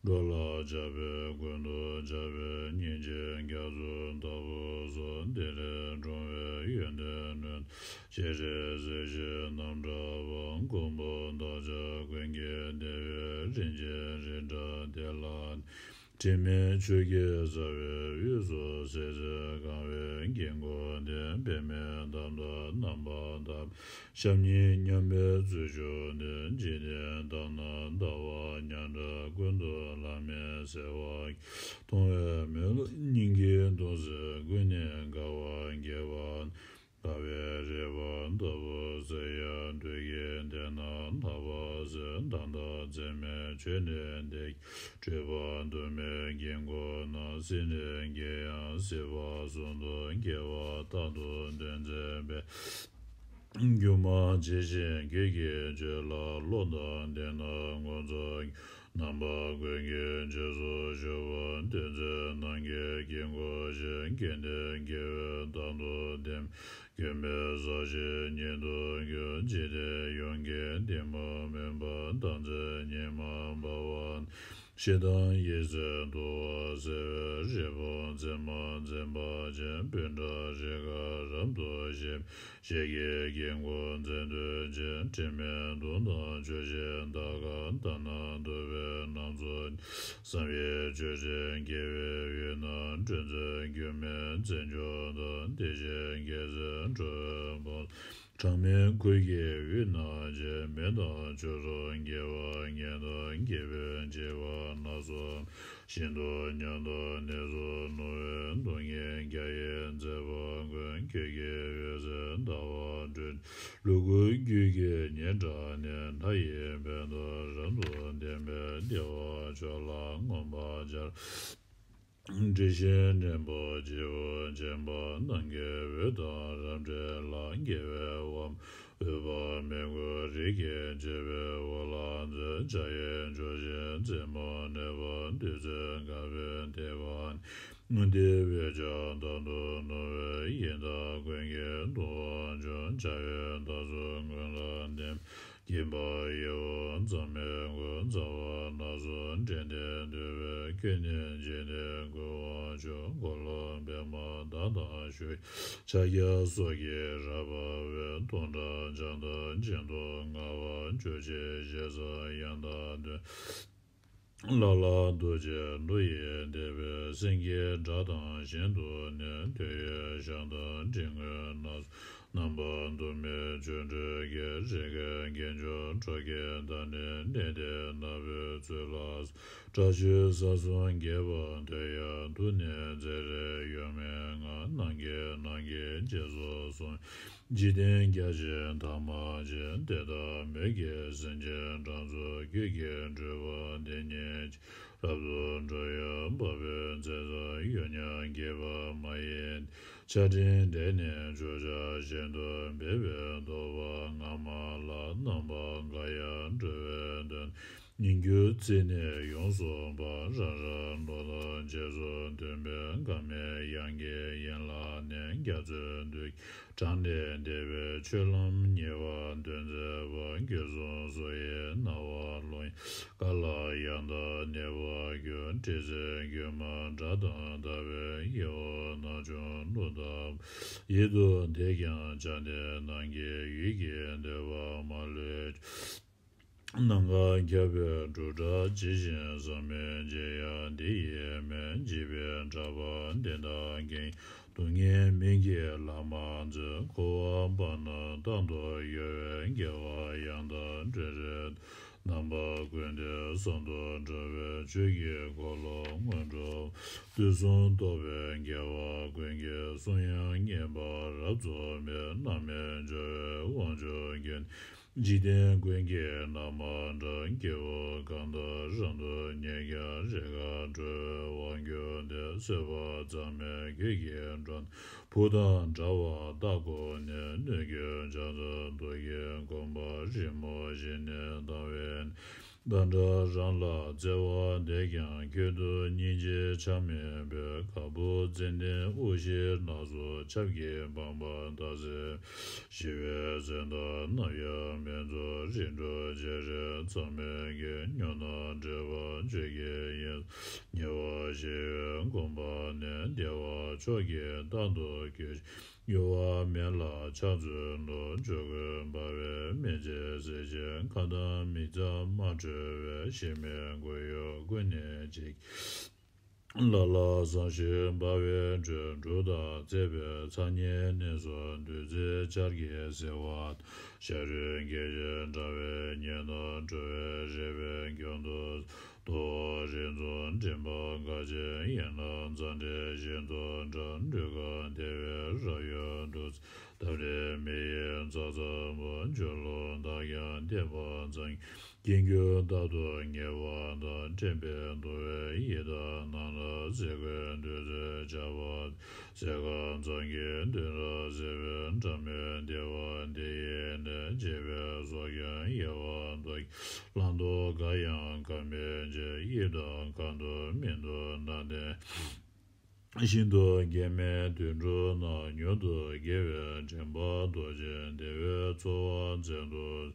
འགྲོ་ལ་ཕྱག་འཚལ་ཀུན་ཏུ་ཕྱག་འཚལ་ལོ། སྙིང་རྗེ་རྒྱ་མཚོ་ལྟ་བུ་སོགས། དེ་ལས་འཁྲུངས་པའི་ཡོན་ཏན་ལུས་དང་། སྤྱན་རས་གཟིགས་ཞེས་རྣམ་བསྒྲགས་པ། མགོན་པོ་བདག་ཅག་ཀུན་གྱི་བདེ་བའི། རིན་ཆེན་རི་བྲག་དེ་ལ་ནི། དྲི་མེད་ཆོས་ཀྱི་རྩ་བའི་དབུས་སུ། སྲིད་རྩེར་གང་བའི་དཀྱིལ་འཁོར་དེ། པདྨའི་དར་དུ་རྣམ་པར་བརྡལ། ཞབས་གཉིས་མཉམ་པའི་ཚུལ་བཞུགས་ཏེ། འཇིག་རྟེན་དག་ན་ལྟ་བ་ཉག་ཕྲ་ཀུན་ཏུ་ལམ་མེ་བསལ་བ། མཐོང་བའི་མེ་ལོང་སྙིང་གའི་གདུང་སེལ་ཀུན་ནས་དགའ་བ་རྒྱས་པ། དགའ་བའི་རེག་པ་ལྟ་བུ་ཟེར་ཡང་། དུས་ཀྱི་དེ་ན་ལྷག་པར་གསལ། ད་ལྟ་འཛད་མེད་ཆོས་ལྡན་དེ། སྤྲོས་པ་དུ་མའི་དཀྱིལ་འཁོར་ན། སྲིད་ནི་དགེ་ཡང་སྲིད་པ་གསུམ་དུ་དགེ་བ་རྟག་ཏུ་སྟོན་མཛད་པའི། སྒྱུ་མ་ཇི་བཞིན་སྐད་ཀྱིས་བརྗོད་ལ་སློབ་དང་ལྡན་ན་ངོ་མཚར། རྣམ་པ་ཀུན་གྱི་རྗེས་སུ་ཞུགས་པ། འདུ་འཛི་ནམ་མཁའི་དཀྱིལ་འཁོར་བཞིན། སྐལ་ལྡན་དགེ་བས་རྟག་ཏུ་ལྡན། མགོན་མེད་ས་གཞི་ཉིད་དུ་གྱུར། འཇིག་རྟེན་ཡོངས་ཀྱི་གཏི་མུག་མུན་པ་དམ་ཚིག་ཉི་མ་འབར་བ། ཞེ་སྡང་ཡེ་ཤེས་འདུ་བ་སེལ་བའི། རི་བོང་མཛེས་མ་མཛེས་པ་ཅན། སྤོས་འདྲ་རིགས་དཀར་རབ་ཏུ་ཞིམ། ཞལ་གྱི་དཀྱིལ་འཁོར་མཛེས་འདོད་ཅན། དྲི་མེད་གདུང་དང་ཆུ་ཤེལ་དར་དཀར། ལྟ་ན་སྡུག་པའི་སྣ་ཚོགས་ཀྱིས། བསམ་ཡས་མཆོད་སྤྲིན་དགེ་བའི་དབུས་ན། སྤྲོས་མཛད་སྒྱུ་མའི་རྩེ་མཆོག་ཏུ། དེ་བཞིན་རྒྱལ་སྲས་འགྲོ་བའི་དཔུང་། གྲངས་མེད་ཁུར་གྱིས་དབུས་ན་མཆེད། མེ་དང་ཆུ་སོགས་དགེ་བ་ངན་དང་། སྐྱེ་བོས་བྱས་པ་སྣ་ཚོགས། ཤིན་ཏུ་མཉམ་དུ་ནད་སོགས་ནོར་བུའི་མདོག་ངན། བརྒྱ་ཡི་མཛད་པ་ཀུན། ཁྱོད་ཀྱི་འོད་ཟེར་ཟླ་བ་སྤྲོས། ལུ་གུ་རྒྱུད་ཀྱི་ཉེ་དགྲ་ནི། ལྷ་ཡི་ཕན་དུ་རབ་ཏུ་བསྟན་པའི། བདེ་བ་མཆོག་ལ་མངོན་པར་སྦྱར། དྲི་ཞིམ་སྙན་པོ་བརྗིད་པོ་འབྱིན་པ་རྣམས་ཀྱི་འོད་དང་རབ་འདྲེས་ལ། དགེ་བའི་དབང་པོ་འོད་དཔག་མེད་ཀུན་རིག་གེར་བརྗོད་པའི་འོག་ལ་མཛོད། འཇའ་ཡི་འཇའ་ཚོན་རྩེ་མོ་ནས་བབས། བདུད་རྩི་དཀར་པོའི་ཐིགས་པ་ནི། དེ་བས་ཀྱང་དག་ཏུ་རྣོ་བའི་ཡི་དྭགས་ཀུན་གྱི་གདུང་བ་འཇོམས། འཇའ་འོད་དག་ཚོམ་ཀུན་ལ་ལྡན། སྐྱེ་འཕགས་ཡེ་འོང་མཛངས་མའི་མགོན། རྩ་བ་སྣ་ཚོགས་འདྲེན་ཏེ་འདུལ་བའི་སྐུ། ནི་འཇིག་རྟེན་ཀུན་དབང་ཕྱུག། འཁོར་ལོ་པདྨ་དག་དང་བཞུགས། ཕྱག་རྒྱ་སོགས་ཀྱིས་རབ་དབལ་བའི། སྟོང་ཕྲག་བརྒྱ་དང་གཅིག་ཏུ་མངའ་བ། ཇོ་བོ་རྗེ་ཞེས་བྱ་ཡང་དག་དོན། ལ་ལ་རྡོ་རྗེ་འགྲོ་ཡི་བདེ་བས། སེང་གེའི་སྒྲ་དང་བཞིན་དུ་ནི། དོན་ཡོད་ཞགས་དང་མགྲིན་སྔོན་སྣ་ཚོགས། རྣམ་པ་དུ་མའི་ཆོ་འཕྲུལ་གྱིས། རིགས་ཀྱི་དཀོན་མཆོག་འགྲོ་ཀུན་བདག་ནི། གནས་འདིར་ནག་པོའི་ཚུལ་ལ་སོགས། དགྲ་བཅོམ་ས་གསུམ་རྒྱས་པར་མཐོ་ཡང་། ཐུགས་ནི་རྩེ་རུ་གཡོ་མེད་མངའ། ནམ་མཁའི་ནང་གི་རྗེས་སུ་སོང་། འཇིག་རྟེན་རྒྱ་ཆེན་ཐ་མ་ཅན། དེ་དག་མོད་ཀྱི་སེམས་ཅན་གྲངས་ཚོ་ཀུན། གུས་ཀྱི་སྤྲུལ་པ་དེ་ཉིད་ཀྱིས། རབ་ཏུ་འགྲོ་བའི་འཕགས་པའི་མཚན་བསམ། ཡུལ་མཉམ་དགྱེས་པ་མ་ཡིན་ཏེ། ཆར་སྤྲིན་དེ་ནི་ཆུ་བྱ་བཞིན་དུ། འབེབས་པའི་རྟོག་པ་སྔ་མ་ལ། རྣམ་པ་འགའ་ཡང་འགྲོ་བའི་དོན། ཉིང་སྐྱུར་རྩི་ནི་ཡོངས་སོས་པ། རང་རང་བློ་དང་རྗེས་སུ་མཐུན་པའི། འགག་མེད་དབྱངས་ཀྱི་ཡན་ལག་ནི། རྒྱ་མཚོའི་འདུ་བྱེད་གྲངས་ལས་འདས་པའི། ཆོས་ལམ་ཉེ་བར་སྟོན་མཛད་པ། དགེ་སློང་སུ་ཡིས་རྣ་བར་ཀློང་། ཀ་ལ་ཡང་དག་གནས་པར་གྱུར། དྲི་ཟའི་རྒྱུད་མ་སྒྲ་དང་བདག་པོའི་ཡིད། འོ་ན་ཆུང་ཀླུ་དང་ཡིད་དུ་འདས་ཀྱང་བྱ་འདི་ནང་གི་ཡུལ་གྱི་འདོད་པ་མ་ལུས། ནམ་མཁའ་ཁྱབ་པའི་འབྲུག་སྒྲ་ཇི་བཞིན་གསལ། མི་མཇེད་ཡང་འདི་ཡིས་མིན། འཇིགས་པའི་ཕྲག་པ་འདི་དག་ཀུན། སྡུག་བསྔལ་མིག་གིས་ལ་མ་མཛོད། འཁོར་བ་པ་རྣམས་དང་དུ་གཡོ་བའི། དགེ་བ་ཡང་དག་འབྲས་རེ་རྣམ་པ་ཀུན་ཏུ་གསོན་དུ་འགྲོ་བའི། ཆོས་ཀྱི་འཁོར་ལོ་སྔོན་འགྲོ་དུས་གསུམ་རྟོག་པའི་དགེ་བ་ཀུན་གྱི་གསུང་དབྱངས་སྙན་པ་རབ་རྫོགས་མའི། རྣམ་སྨིན་སྦྱོར་བའི་དབང་ཕྱུག་ཀུན། འཇིག་རྟེན་ཀུན་གྱི་རྣམ་པར་འགྲོ། སྐྱེ་བོ་གང་དག་རབ་ཏུ་ཉེར་བརྒྱ་རེ། རིགས་དཀར་འགྲོ་བའི་དབང་གྱུར་ཏེ། བཟོད་པ་གཙང་མའི་གོས་ཀྱིས་འགྲོ། བུ་དང་འདྲ་བར་བལྟ་དགོས་ནས། གནོད་སྐྱོན་ཕྱག་འཚལ་བདུད་ཀྱི་དགོངས་པ་རིང་མོ་ཞིག་ནས་དང་བས་ན། བདག་འདྲ་རང་ལ་བརྩེ་བ་འདས་ཀྱང་། ཁྱོད་དུ་སྙིང་རྗེ་ཆགས་མེད་པས། ག་བུར་ཙན་དན་དབུགས་ཤིང་ནགས་སུ། ཆབ་ཀྱིས་སྦངས་པ་ལྟར་གསལ། ཞི་བའི་སེམས་དང་ནམ་ཡང་མི་འཛོམས། རིགས་དྲུག་བྱེ་བྲག་ཚང་མའི་དགེ། ཉོན་དང་འདྲེས་པ་ཆོས་ཀྱི་དབྱིངས། ཉེ་བར་ཞི་བའི་དགོངས་པ་ནི། བདེ་བ་མཆོག་གི་རྟགས་སུ་གྱུར། གཡོ་བ་མེད་ལ་ཕྱག་འཚལ་ལོ། ཇོ་བོས་འབར་བའི་མེ་ལྕེ་བསྲེགས་ཤིང་། ཁ་དམ་མིག་རྩ་མ་གྲོལ་བའི། གཞན་མི་མགོ་གཡོགས་ཀུན་ནས་འཇིགས། ལ་ལ་བསམ་ཞིང་འབར་བའི་འོད། འབྲུག་ལྟར་རྩེ་བས་ཚ་ཉེ་གནས་སུ་འདུ། ཚེ་ཆར་གྱིས་བསིལ་བ་དང་། ཤ་རུས་རྒས་ཤིང་ཕྲ་བའི་ཉམས་དང་། འགྲོ་བའི་རེ་བའི་ཁྱོན་དུ། དོ་རེ་འཛུམ་འགྲིམ་པ་འགའ་ཞིག་ཡིན་ལ། མཛངས་བྲེལ་བཞིན་དུ་འགྲོ། འགྲོས་ཁ་དལ་བའི་རབ་གཡོ་འདུ། འཐབ་རེས་མེ་ཡི་རྩ་ཚ་པོ། སྒྱུ་ལུས་དག་ཀྱང་བརྟན་པ་ཙམ། སྐྱེ་འགྱུར་རྟག་ཏུ་ངལ་བ་དང་། བཀྲེན་པས་གདུང་བའི་ཡི་དྭགས་རྣམས་ལ། ཟས་གོས་འདོད་ཚུལ་བྱ་བ། ཟས་ཁམ་ཚང་གི་དུས་ལ་ཟད་པའི། འབྲང་མེད་བདེ་བ་འདི་ཡིས་ནི། བརྗེད་པའི་སྲོག་ཀྱང་ཡལ་བར་འདོད། བླང་དོར་འགའ་ཡང་གང་མི་བྱེད། གཡིབ་དང་གང་དུ་མི་འདུག་ན་དེ། ཤིན་ཏུ་གེགས་མེད་དུད་འགྲོ་རྣམས། མྱུར་དུ་དགེ་བའི་དྲན་པ་རྡོ་རྗེ། བདེ་བའི་འཚོ་བ་བཙལ་དུ།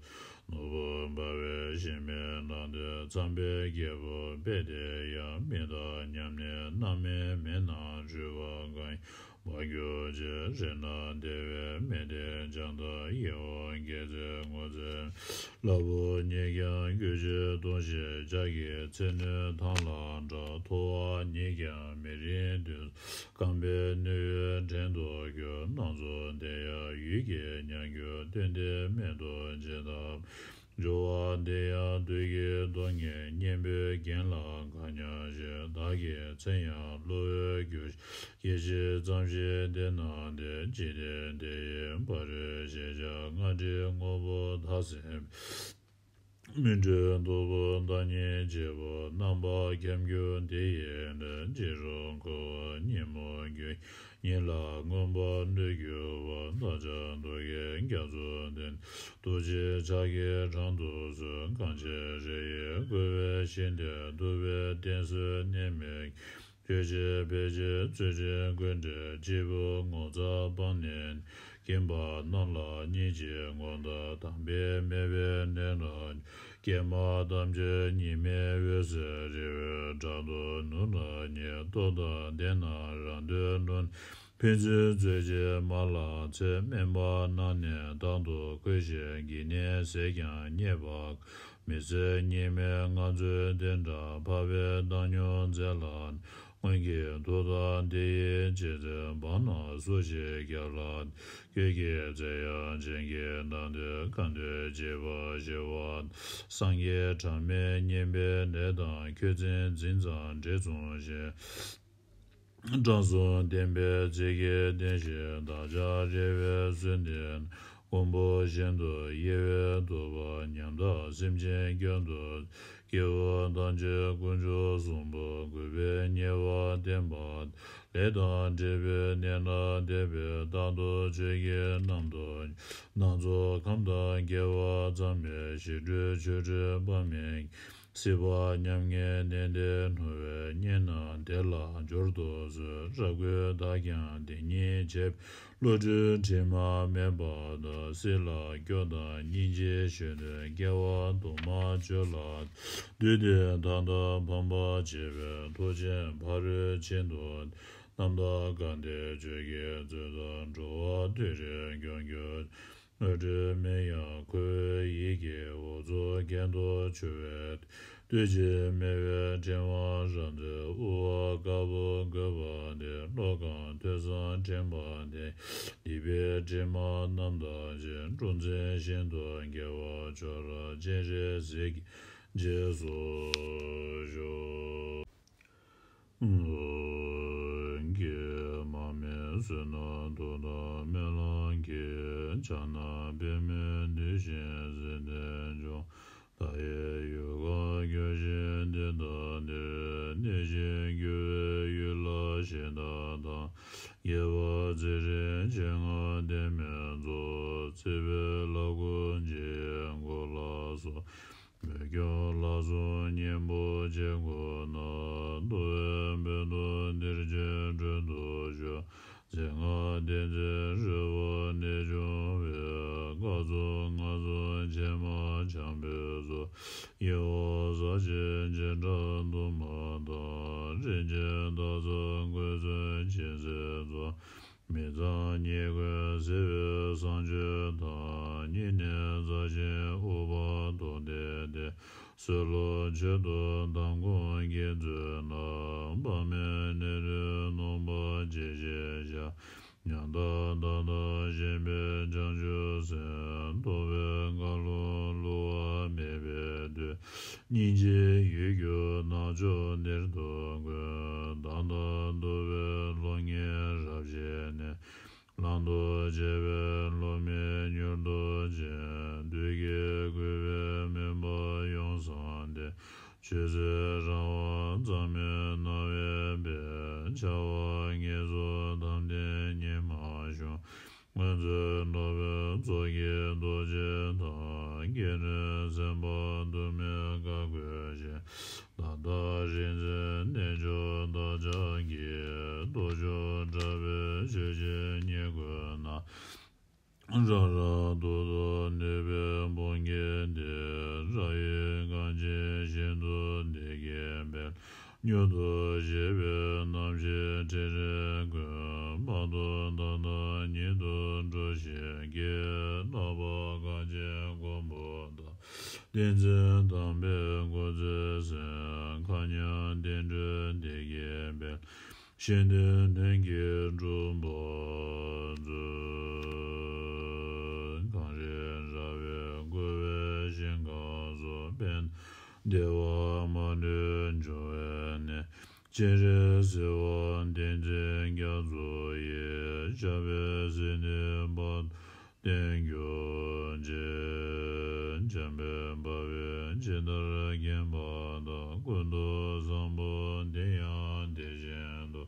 ནོར་བུ་འབར་བའི་གཞལ་མེད་ལ། དེར་འཚམས་པའི་སྐྱེས་བུ་དཔེ་དེ་ཡང་། མི་དང་མཉམ་ནི་རྣམ་སྨིན་མེད་ན། འཁྲུལ་པ་གང་ཡང་མ་གྱུར་ཅིག་རེ་ན་བདེ་བའི་མི་དེ་བྱམས་དང་ཡིད་འོང་དགེ་ཚུལ་ངོ་ཚ། ལྷ་བུ་ཉིད་ཀྱང་སྐྱོ་ཤས་གདུང་ཞིང་ཆགས། ཀྱི་ཚེ་སྣོད་ཐང་ལ་འདྲ། ཐོ་བ་ཉིད་ཀྱང་མི་རིང་དུས། རྐང་པའི་སྣོད་ཡོད་བྲན་དུ་གྱུར། སྣ་ཚོགས་དེ་ཡང་ཡུད་ཀྱིས་ཉམས་འགྱུར། སྟོན་ཏེ་སྨད་དུ་བྱེད་དང་། སྦྱོར་བ་འདི་ཡང་བདུད་ཀྱི་གདོང་ངན། གཉེན་པོའི་རྒྱན་ལ་དགའ་སྙམ་བཞིན། བདག་གི་མཚན་ཡང་གློ་བུར་གྱུར། སྐྱེ་ཤི་ཙམ་ཞིག་འདི་ན་བདེ། འཇིག་རྟེན་འདི་ཡི་ཕ་རོལ་ཕྱིན་ཀྱང་། སྔར་འདྲིས་དངོས་པོ་བདག་སེམས་པས། མི་འཁྲུལ་རྟོག་པའི་བདག་ཉིད་གཅིག་པུ། རྣམ་པ་ཁྱབ་འགྱུར་འདི་ཡི་ནི། འཇིགས་སུ་ ཀོ། ཉིན་མོ་རྒྱུ་ཉིད་ལ་མངོན་པར་བསྟོད་གྱུར་པ། བདག་ཅག་རྡོ་རྗེ་རྒྱ་མཚོ་འདི་ནི། རྡོ་རྗེ་ཕྱག་གི་དྲང་དུ་གསོལ། གང་ཕྱིར་རེ་ཡིས་བསྐོར་བའི་ཞིང་དེར། འདུ་བའི་གདེང་ཚོད་ནད་མེད། གྱུར་ཅིག་ཕལ་ཆེར་རྩོད་ཅིང་ཀུན་བྲལ། སྐྱེས་བུ་ངོ་མཚར་བ་ནི། མཁྱེན་པ་རྣམས་ལ་སྙིང་རྗེའི་ངོ་མཚར། དམ་པའི་མོས་པས་ནོན་ལ། སྐྱེལ་མ་ཐམས་ཅད་ཉི་མའི་འོད་ཟེར་རི་བོའི་བྲག་ཏུ་ནུབ་ན་ཉལ། ལྟོ་དང་ལྡན་ན་རང་འདོད་ལྷུན། ཕན་ཚུན་རྩོད་བྱེད་མ་ལགས་ཚེ། སྨན་པ་རྣམས་ནི་དང་དུ་འཁོད་ཅིང་། གིས་ནི་ཟས་ཀྱང་རྙེད་པ། མི་ཚེ་སྙིགས་མའི་ངང་ཚུལ་འདི་འདྲ། འཕགས་པའི་བཏང་སྙོམས་མཛད་ལ། སྔོན་གྱི་མཐུ་དང་དེ་ཡི་རྗེས་འབྲང་། བར་ན་སུ་ཞིག་བསྐྱབ་ལ། ཁྱོད་ཀྱིས་མཛད་ཡང་བྱིན་གྱིས་བརླབས་ཏེ། གང་འདུལ་བྱེད་པར་བྱ་བ། སངས་རྒྱས་གྲངས་མེད་མཉེས་པའི་ལས་དང་། ཁྱོད་མཚན་འཛིན་ཙམ་འབྲས་མཚུངས་ཤིང་། དྲང་སྲོང་བསྟན་པའི་ཚིག་གིས་བསྟན་ཞིང་། བདག་ཅག་རེ་བའི་ཚུལ་འདི་ན། མགོན་པོ་ཤིན་ཏུ་དབྱེ་བའི་ཐུབ་པ། ཉམས་དག་སེམས་ཅན་ཀུན་ཏུ། སྐྱེ་བོ་ཐམས་ཅད་དཀོན་མཆོག་གསུམ་པོ། གུས་པས་ཉེ་བར་བསྟེན་པ། ལས་དང་འབྲས་བུའི་གནས་ལ་དད་པས། རྟག་ཏུ་ཆོས་ཀྱི་རྣམ་རྟོག་སྣ་ཚོགས་ཁམས་དང་རྒྱལ་བ་ཙམ་ཡང་། ཞི་ཁྲོའི་ཆོ་འཕྲུལ་དཔག་མེད་ཀྱིས། སྲིད་པ་ཉམ་ངའི་གནས་འདིར་སྣང་བས། རྙེད་ན་དེ་ལ་སྦྱོར་དུ་གསོལ། རབ་དགོས་བདག་ཀྱང་དེ་ཉིད་བྱེད་པའི། བློ་གྲོས་དྲི་མ་མེད་པ་དང་། སྲིད་ལ་སྐྱོ་དང་སྙིང་རྗེ་ཞེ་འདོད། སྐྱེ་བ་དུ་མར་སྤྱོད་ལ། བདུད་སྡེ་དག་དང་ཕམ་པར་བྱེད་པའི། མཐུ་ཆེན་ཕ་རོལ་ཕྱིན་དུ། རྣམ་དག་དགའ་བདེ་ཆོས་ཀྱི་མཛོད་དུ། འགྲོ་བ་དུད་འགྲོའི་མགོན་གྱུར། དངོས་གྲུབ་མིང་ཡང་འཁོར་བའི་ཡིད་ཀྱི། འོ་མཚོ་གྱེན་དུ་འཕྱོ་བའི། བསྟོད་ཅིང་སྨད་པའི་ཕྲེང་བ་རབ་མཛེས། དབུ་བ་དཀར་པོ་བཀོད་པ་དེ། ཀློག་གམ་ཐོས་བསམ་དྲན་པ་དེ། སྡིག་པའི་དྲི་མ་རྣམ་དག་ཅིང་། འཁྲུག་འཛིན་ཤིན་ཏུ་དགེ་བ་མཆོག། རབ་སྤྱན་རས་གཟིགས་ཀྱི་རྗེས་སུ་ཞུགས། ཀྱེ་མར་མེ་བསོད་ནམས་དུག་དང་སྨོན་ལམ་གྱིས། ཕྱག་ན་པདྨོ་བདུད་བཞི་འཛིན་ཏེ་འཇོམས། མཐའ་ཡས་ཡུལ་གང་བསྐྱོད་ཅིང་འདི་དག་འདིར། གནས་ཤིང་རྒྱུ་བའི་ཡུལ་ལ་གཞི་བདག་དང་། དགྱེས་པ་ཚེ་རིང་མཆེད་ལྔ་ལྡན་མའི་ཚོགས། བརྩེ་བའི་ལྷ་སྐུ་འཇིག་རྟེན་མགོན་ལ་སོགས། མོས་སྐྱོང་ལ་སོགས་གཉེན་པོ་བྱེད་ཀུན་ན། འདུ་བའི་འབུལ་དུ་འདིར་བྱོན་སྤྲུལ་དུ་གཤེགས། མཚན་སྔགས་བདེན་ཚིག་རོལ་པར་གནས་སྐྱོང་བའི། སྐབས་སུ་སྔགས་སོགས་ཕྱེ་མར་འཆང་བའི་ཚོགས། ཡེ་འོག་ཟབ་ཅིང་བྱེ་བྲག་དུ་མ་དང་། རིན་ཆེན་དར་ཚོན་བགོས་གསོལ་སྦྱིན་སྲེག་ཚོགས། མི་ཚངས་ཉེས་ཀུན་སེལ་བའི་བསང་མཆོད་དང་། སྙིང་ནས་མཛའ་ཞིང་དབུལ་བ་བཟློག་སྟེ་བསྟོད། གསོལ་ལོ་མཆོད་དོ་དམ་སྐོང་དགེ་ཚུལ་རྣམས། དཔག་མེད་ནད་ལས་ནོངས་པར་བྱེད་ཤེས་བྱ། ཉམ་ཐག་བདག་དང་གཞན་ཕན་བྱང་ཆུབ་སེམས། རྟོག་པའི་འཁར་ལོ་བསླུ་བ་མེད་པའི་མཐུས། སྙིང་རྗེའི་ཡུལ་གྱུར་ནག་ཕྱོགས་འདིར་དུ་ཀུན། བདག་དང་འདུ་བའི་སློབ་གཉེར་རབ་བཞེས་ནས། བླང་དོར་བྱས་པའི་བློ་མིག་མྱུར་དུ་བྱིང་། བདུད་ཀྱིས་བསྒུལ་བའི་མུན་པ་ཡོངས་བསངས་ཏེ། ཆོས་སྲིད་རང་དབང་རྩ་མེད་སྣང་བའི་དཔལ། འཆར་བ་ངན་སོང་དམ་ལྡན་ཉི་མ་ཤོང་། སྔོན་ཚེ་ནོར་བུའི་ཚོགས་ཀྱིས་རྡོ་རྗེ་དང་། སྐྱེ་གནས་སེམས་དཔའ་འདུ་མི་དགའ་བསྐུལ་ཞིང་། ད་ལྟ་རིག་འཛིན་རྣལ་འབྱོར་བདག་ཅག་གི། སྟོབས་མཆོག་དྲག་པོས་ཆོས་བྱེད་ཉེར་མཁོ་རྣམས། རབ་རབ་ཏུ་ཏུ་གནོད་པའི་དཔུང་གིས་འདེད། རབ་དབྱེ་གང་ཆེ་ཤིན་ཏུ་བདེ་དགེ་འཕེལ། མྱུར་དུ་གཤེགས་པའི་རྣམ་ཤེས་ཕྲིན་ལས་ཀུན། ཕ་རོལ་ཏུ་ཏུ་ཉིད་དུ་འགྲོ་ཞིང་གི། ལྷག་པར་གངས་ཅན་མགོན་པོ་དང་། བསྟན་འཛིན་དམ་པའི་སྐུ་ཚེ་ཟིན། མཁའ་མཉམ་བསྟན་འགྲོའི་བདེ་དགེ་འཕེལ། གཞན་དོན་ལྷུན་གྱིས་གྲུབ་པར་མཛོད། གངས་རིའི་ར་བས་བསྐོར་བའི་ཞིང་ཁམས་སུ། དཔལ་བདེ་བ་མ་ལུས་འབྱུང་བའི་གནས། སྤྱན་རས་གཟིགས་དབང་བསྟན་འཛིན་རྒྱ་མཚོ་ཡི། ཞབས་པད་སྲིད་མཐའི་བར་དུ་བརྟན་གྱུར་ཅིག། འཇམ་དཔལ་དཔའ་བོས་ཇི་ལྟར་མཁྱེན་པ་དང་། ཀུན་ཏུ་བཟང་པོ་དེ་ཡང་དེ་བཞིན་ཏེ།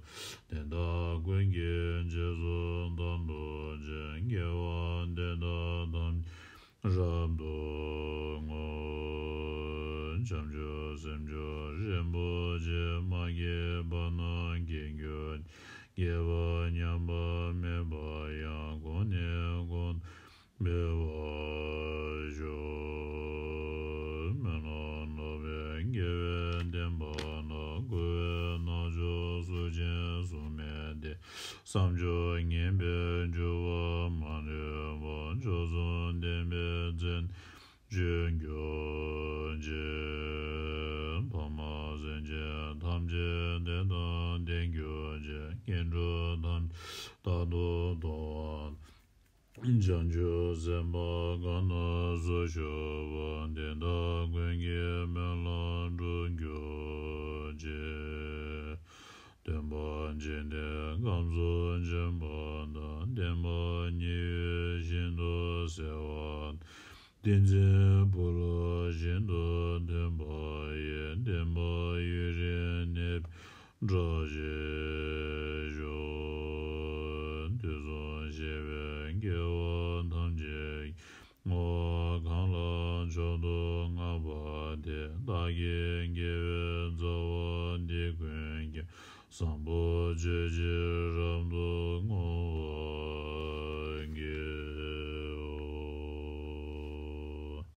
བྱང་ཆུབ་སེམས་མཆོག་རིན་པོ་ཆེ། མ་སྐྱེས་པ་རྣམས་སྐྱེ་གྱུར་ཅིག་སྐྱེས་པ་ཉམས་པ་མེད་པ་ཡང་། གོང་ནས་གོང་དུ་འཕེལ་བར་ཤོག་སྨོན་ལམ་བསླབ་པའི་དགེ་བའི་བསྟན་པ་ན། བསྐུལ་བའི་རྣལ་འབྱོར་གཟུགས་ཅན་གཟུགས་མེད་དེ། བསམ་བརྗོད་ངན་པས་འགྱུར་བ་མ་ནུས་པ། མཆོག་གསུམ་ལྡན་པའི་མཚན་བརྗོད་གྱུར་ཅིག་ཕ་མ་སེམས་ཅན་ཐམས་ཅད་བདེ་དང་ལྡན་གྱུར་ཅིག་སྐྱེ་འགྲོ་ཐམས་ཅད་རྟག་ཏུ་མཐོ་བ། བྱང་ཆུབ་སེམས་དཔའ་གང་དང་སུ་ཞུགས་པ། དེ་དག་ཀུན་གྱི་སྨོན་ལམ་འགྲུབ་གྱུར་ཅིག་སྟོན་པ་འཇིག་རྟེན་ཁམས་སུ་བྱོན་པ་དང་། བསྟན་པ་མཉན་ཡོད་ཤིན་ཏུ་གསལ་བ་དང་། ཏིང་འཛིན་བུ་ལོན་ཤིན་ཏུ་ཐོན་པ་ཡི། བསྟན་པ་ཡུན་རིང་གནས་པའི་གྲགས་ཆེ་ཤོས། དུས་གསུམ་གཤེགས་པའི་རྒྱལ་བ་ཐམས་ཅད་ཀྱི་བསྔོ་བ་གང་ལ་མཆོག་ཏུ་བསྔགས་པ་དེ། བདག་གི་དགེ་བའི་རྩ་བ་འདི་ཀུན་ཀྱང་། བཟང་པོ་སྤྱོད་ཕྱིར་རབ་ཏུ་